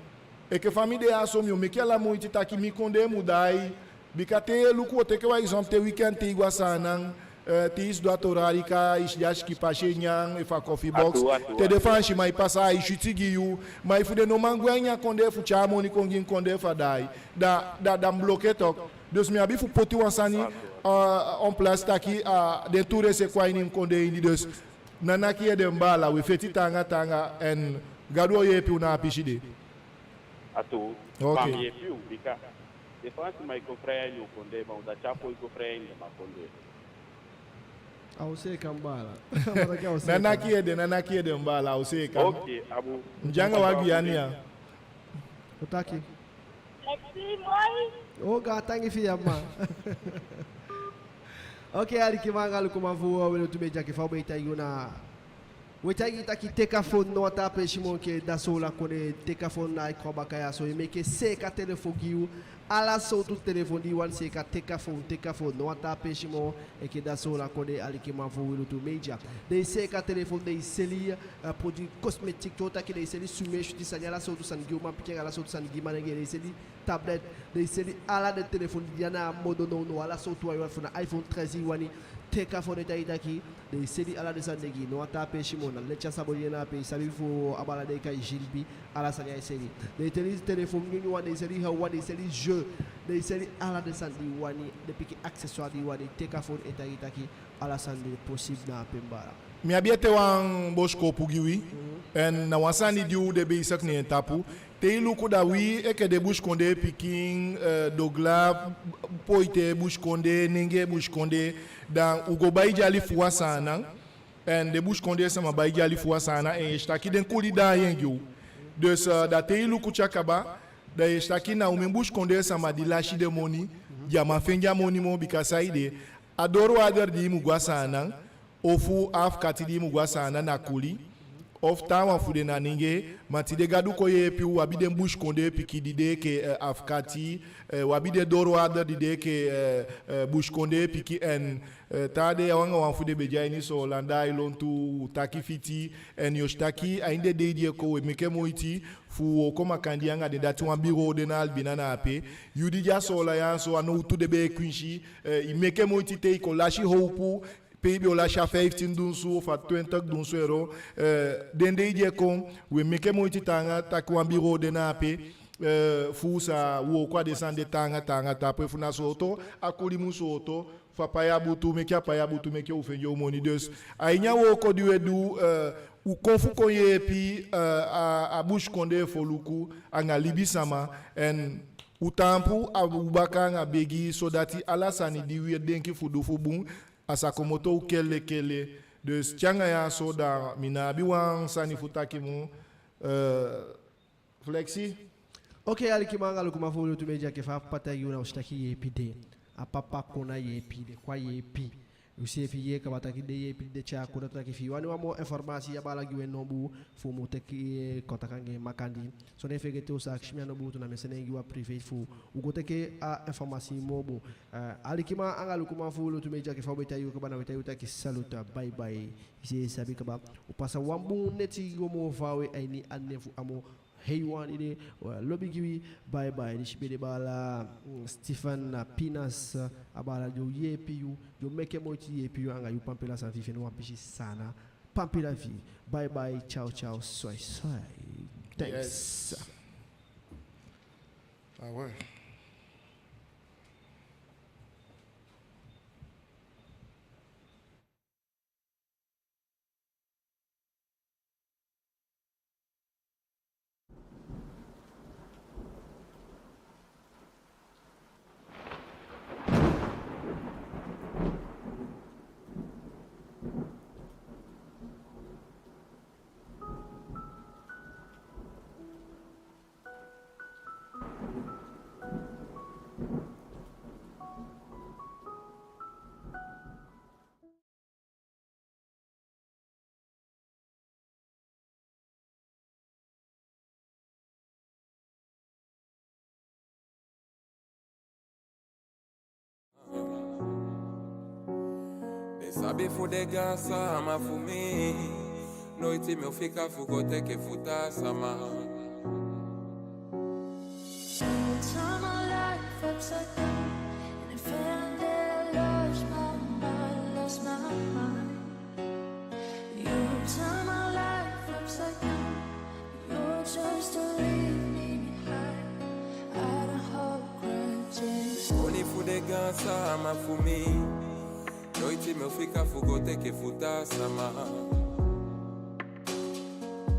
Enke fa mi de ya so, mi o meke ala muiti taki mi kondee mu daai. Bika te i e luku, u o teke wan exemple, te weekend te i go a Saanan, eh, te i sidon a Torarika, i si den a sikin pasi e nyan, efu a kofi box. Te den Faansiman e pasa, ai switi gi yu. Ma efu den no man gwe a ini a kondee fu tyai moni kon gi mi kondee fu a daai, da, da, da mi bloqué toch. Dus mi abi fu poti wan sani, eh, en place taki, eh, den toerist e kon a ini mi kondee ini. Dus ná naki ede, mi baala, u e feti taanga taanga, en Gadu o yeepi u na a pisi de. A tuu. Ok. Ma mi yeepi u, bika den Faansiman e kon fii a ini u kondee, ma u dati á poi kon fii a ini den man kondee. A o seeka, mi baala. Ná naki ede, ná naki ede, mi baala, a o seeka. Ok, a bun. Mi de anga u a Guyane ya. U taki. Merci, moi. O, gaantangi fi i, mma. Ok, alikiman anga lukuman fu Wi Lutu Media, enke fa u be e taigi u na We taigi taki teka fon, no wan taa peesi moo enke Dasolako de. Teka fon na ai kon a baka ya so, e meke seeka telefon gi yu. Ala sowtu telefon di i wani seeka, teka fon, teka fon, no wan taa peesi moo enke Dasolako de, alikiman fu Wi Lutu Media. Den e seeka telefon, den e seli, eh, produit cosmétique, so taki den e seli sumee switi sani, ala sowtu sani gi umanpikin, ala sowtu sani gi manengee, den e seli tablette, den e seli ala den telefon di de na a modo nownow, ala sowtu wan i wani, fu na iPhone treize i wani, teka fon, den e taigi taki den e seli ala den sani de gi i, no wan taa peesi moo. Na leti a sabo di de na ape, i sabi, fu a baala den e kai Gilby, ala sani ai seli. Den e seli telefon nyunyun wan, den e seli hawa, den e seli jeu, den e seli ala den sani di i wani, den pikin accessoire di i wani, teka fon, e taigi taki ala sani de possible na ape, mi baala. Mi abi ete wan bosikopu gi wi, en na wan sani di u de bezig ne en tapu. Te i luku, da wi enke den busikondee pikin, eh, dogla, poite busikondee, nengee busikondee, da u go bai dyali fu u a Saanan, en den busikondee sama bai dyali fu u a Saanan, en i e si taki den kuli daai en gi u. Dus, eh, da te i luku te a kaba, da i e si taki na omen busikondee sama di lasi den moni, den á man fende a moni moo. Bika saide? A doorwaarder di i mu go a Saanan, ofu a afkati di i mu go a Saanan, na kuli, ofu taawan fu den na nengee. Ma tide Gadu kon yeepi u, u abi den busikondee pikin di de enke, eh, afkati, eh, u abi den doorwaarder di de enke, eh, eh, busikondee pikin, en, eh, taa dei a wan anga wan fu den be de a ini Soolan, da ai lontu, u taki fiti, en i o si taki a ini den dei di e kon u e meke moiti fu u wooko makandii anga den. Dati wan bureau de na Albina na ape. Yu di de a Soolan ya so, a nowtu den be e kwinsi, eh, i meke moiti te i kon lasi howpu, pe i be o lasi a vijftien dunsu ofu a twintig dunsu ero, eh, den dei di e kon, u e meke moiti taanga taki wan bureau de na ape, eh, fu u sa wooko a den sani de taanga taanga tapu, efu na sooto a kuli mu sooto, fu a pai a butu, meke a pai a butu, meke u fende u moni. Dus a ini a wooko di u e du, eh, u kon fu kon yeepi, eh, a, a busikondee foluku anga libisama, en u taampu a u baka anga begi, sodati ala sani di u e denki fu du fu bun, a sa komoto u kelekele. Dus te anga ya so, da mi ná abi wan sani fu taki moo, eh, Flexi. Oke, alikiman anga lukuman fu Wi Lutu Media, enke fa a papa taigi u, na u si taki yeepi de. A papa kon na yeepi, den kon a yeepi. U seefi yee kaba taki den yeepi di den tyai kon, da taki efi i wani wan moo informasi, a baala gi u en nombu fu u mu teke, eh, kontakti anga en makandii. So ná feegete, u sa akisi mi a nombu tu, na mi e sende en gi u a privé fu u go teke a informasi moo bun. Eh, alikiman anga lukuman fu Wi Lutu Media, enke fa u be taigi u kaba, na u e taigi u taki salut, bye bye. I seefi sabi kaba, u pasa wan bun neti go moo faawe a ini a nen fu a moo hei wan ede, u lobi gi wi, bye bye. Disi be de baala, mm, Stephen, eh, Pinas, eh, a baala di o yeepi yu, di o meke moiti yeepi yu anga yu pampila sani fi i fende wan pisi Saanan pampila fi i. Bye bye, ciao ciao, swai swai. Thanks. Yes. Ah ouais. Den sabi fu den gaansama fu mi. Noiti mi o fika fu go teke fu taa sama. You turn my life upside down, and if I dare lost my mind, lost my mind. You turn my life upside down. You chose to leave me behind. I don't hold grudges. Koni fu den gaansama fu mi. Noiti mi o fika fu go teke fu taa sama.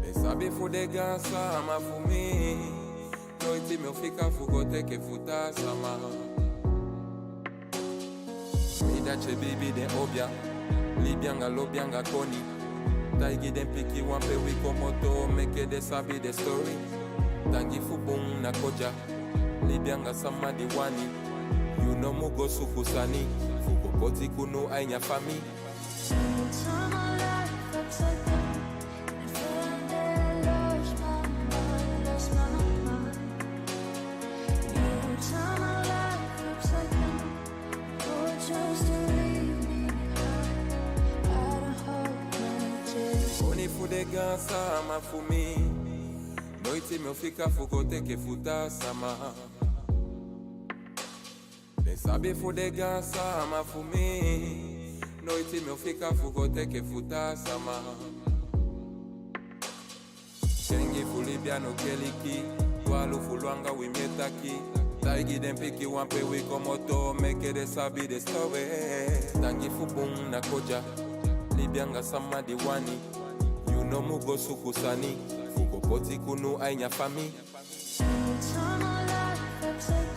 Den sabi fu den gaansama fu mi. Noiti mi o fika fu go teke fu taa sama. Mi dati e biibi den obia, libi anga lobi anga koni. Taigi den pikin wan pe wi komoto, meke den sabi den story. Tangi fu bun na kodya, libi anga sama di wani. Yu no mu go suku sani, fu go poti kunu a ini a famii. You turn my life upside down. Fu den gaansama fu mi, noiti mi o fika fu go teke fu taa sama. Den sabi fu den gaansama fu mi, noiti mi o fika fu go teke fu taa sama. Kengi fu libi a no keliki, dwalu fu lon anga wi mi e taki. Taigi den pikin wan pe wi komoto, meke den sabi den stowe. Tangi fu bun na kodya, libi anga sama di wani. Yu no mu go suku sani, fu go poti kunu a ini a fami. Eternal life, I take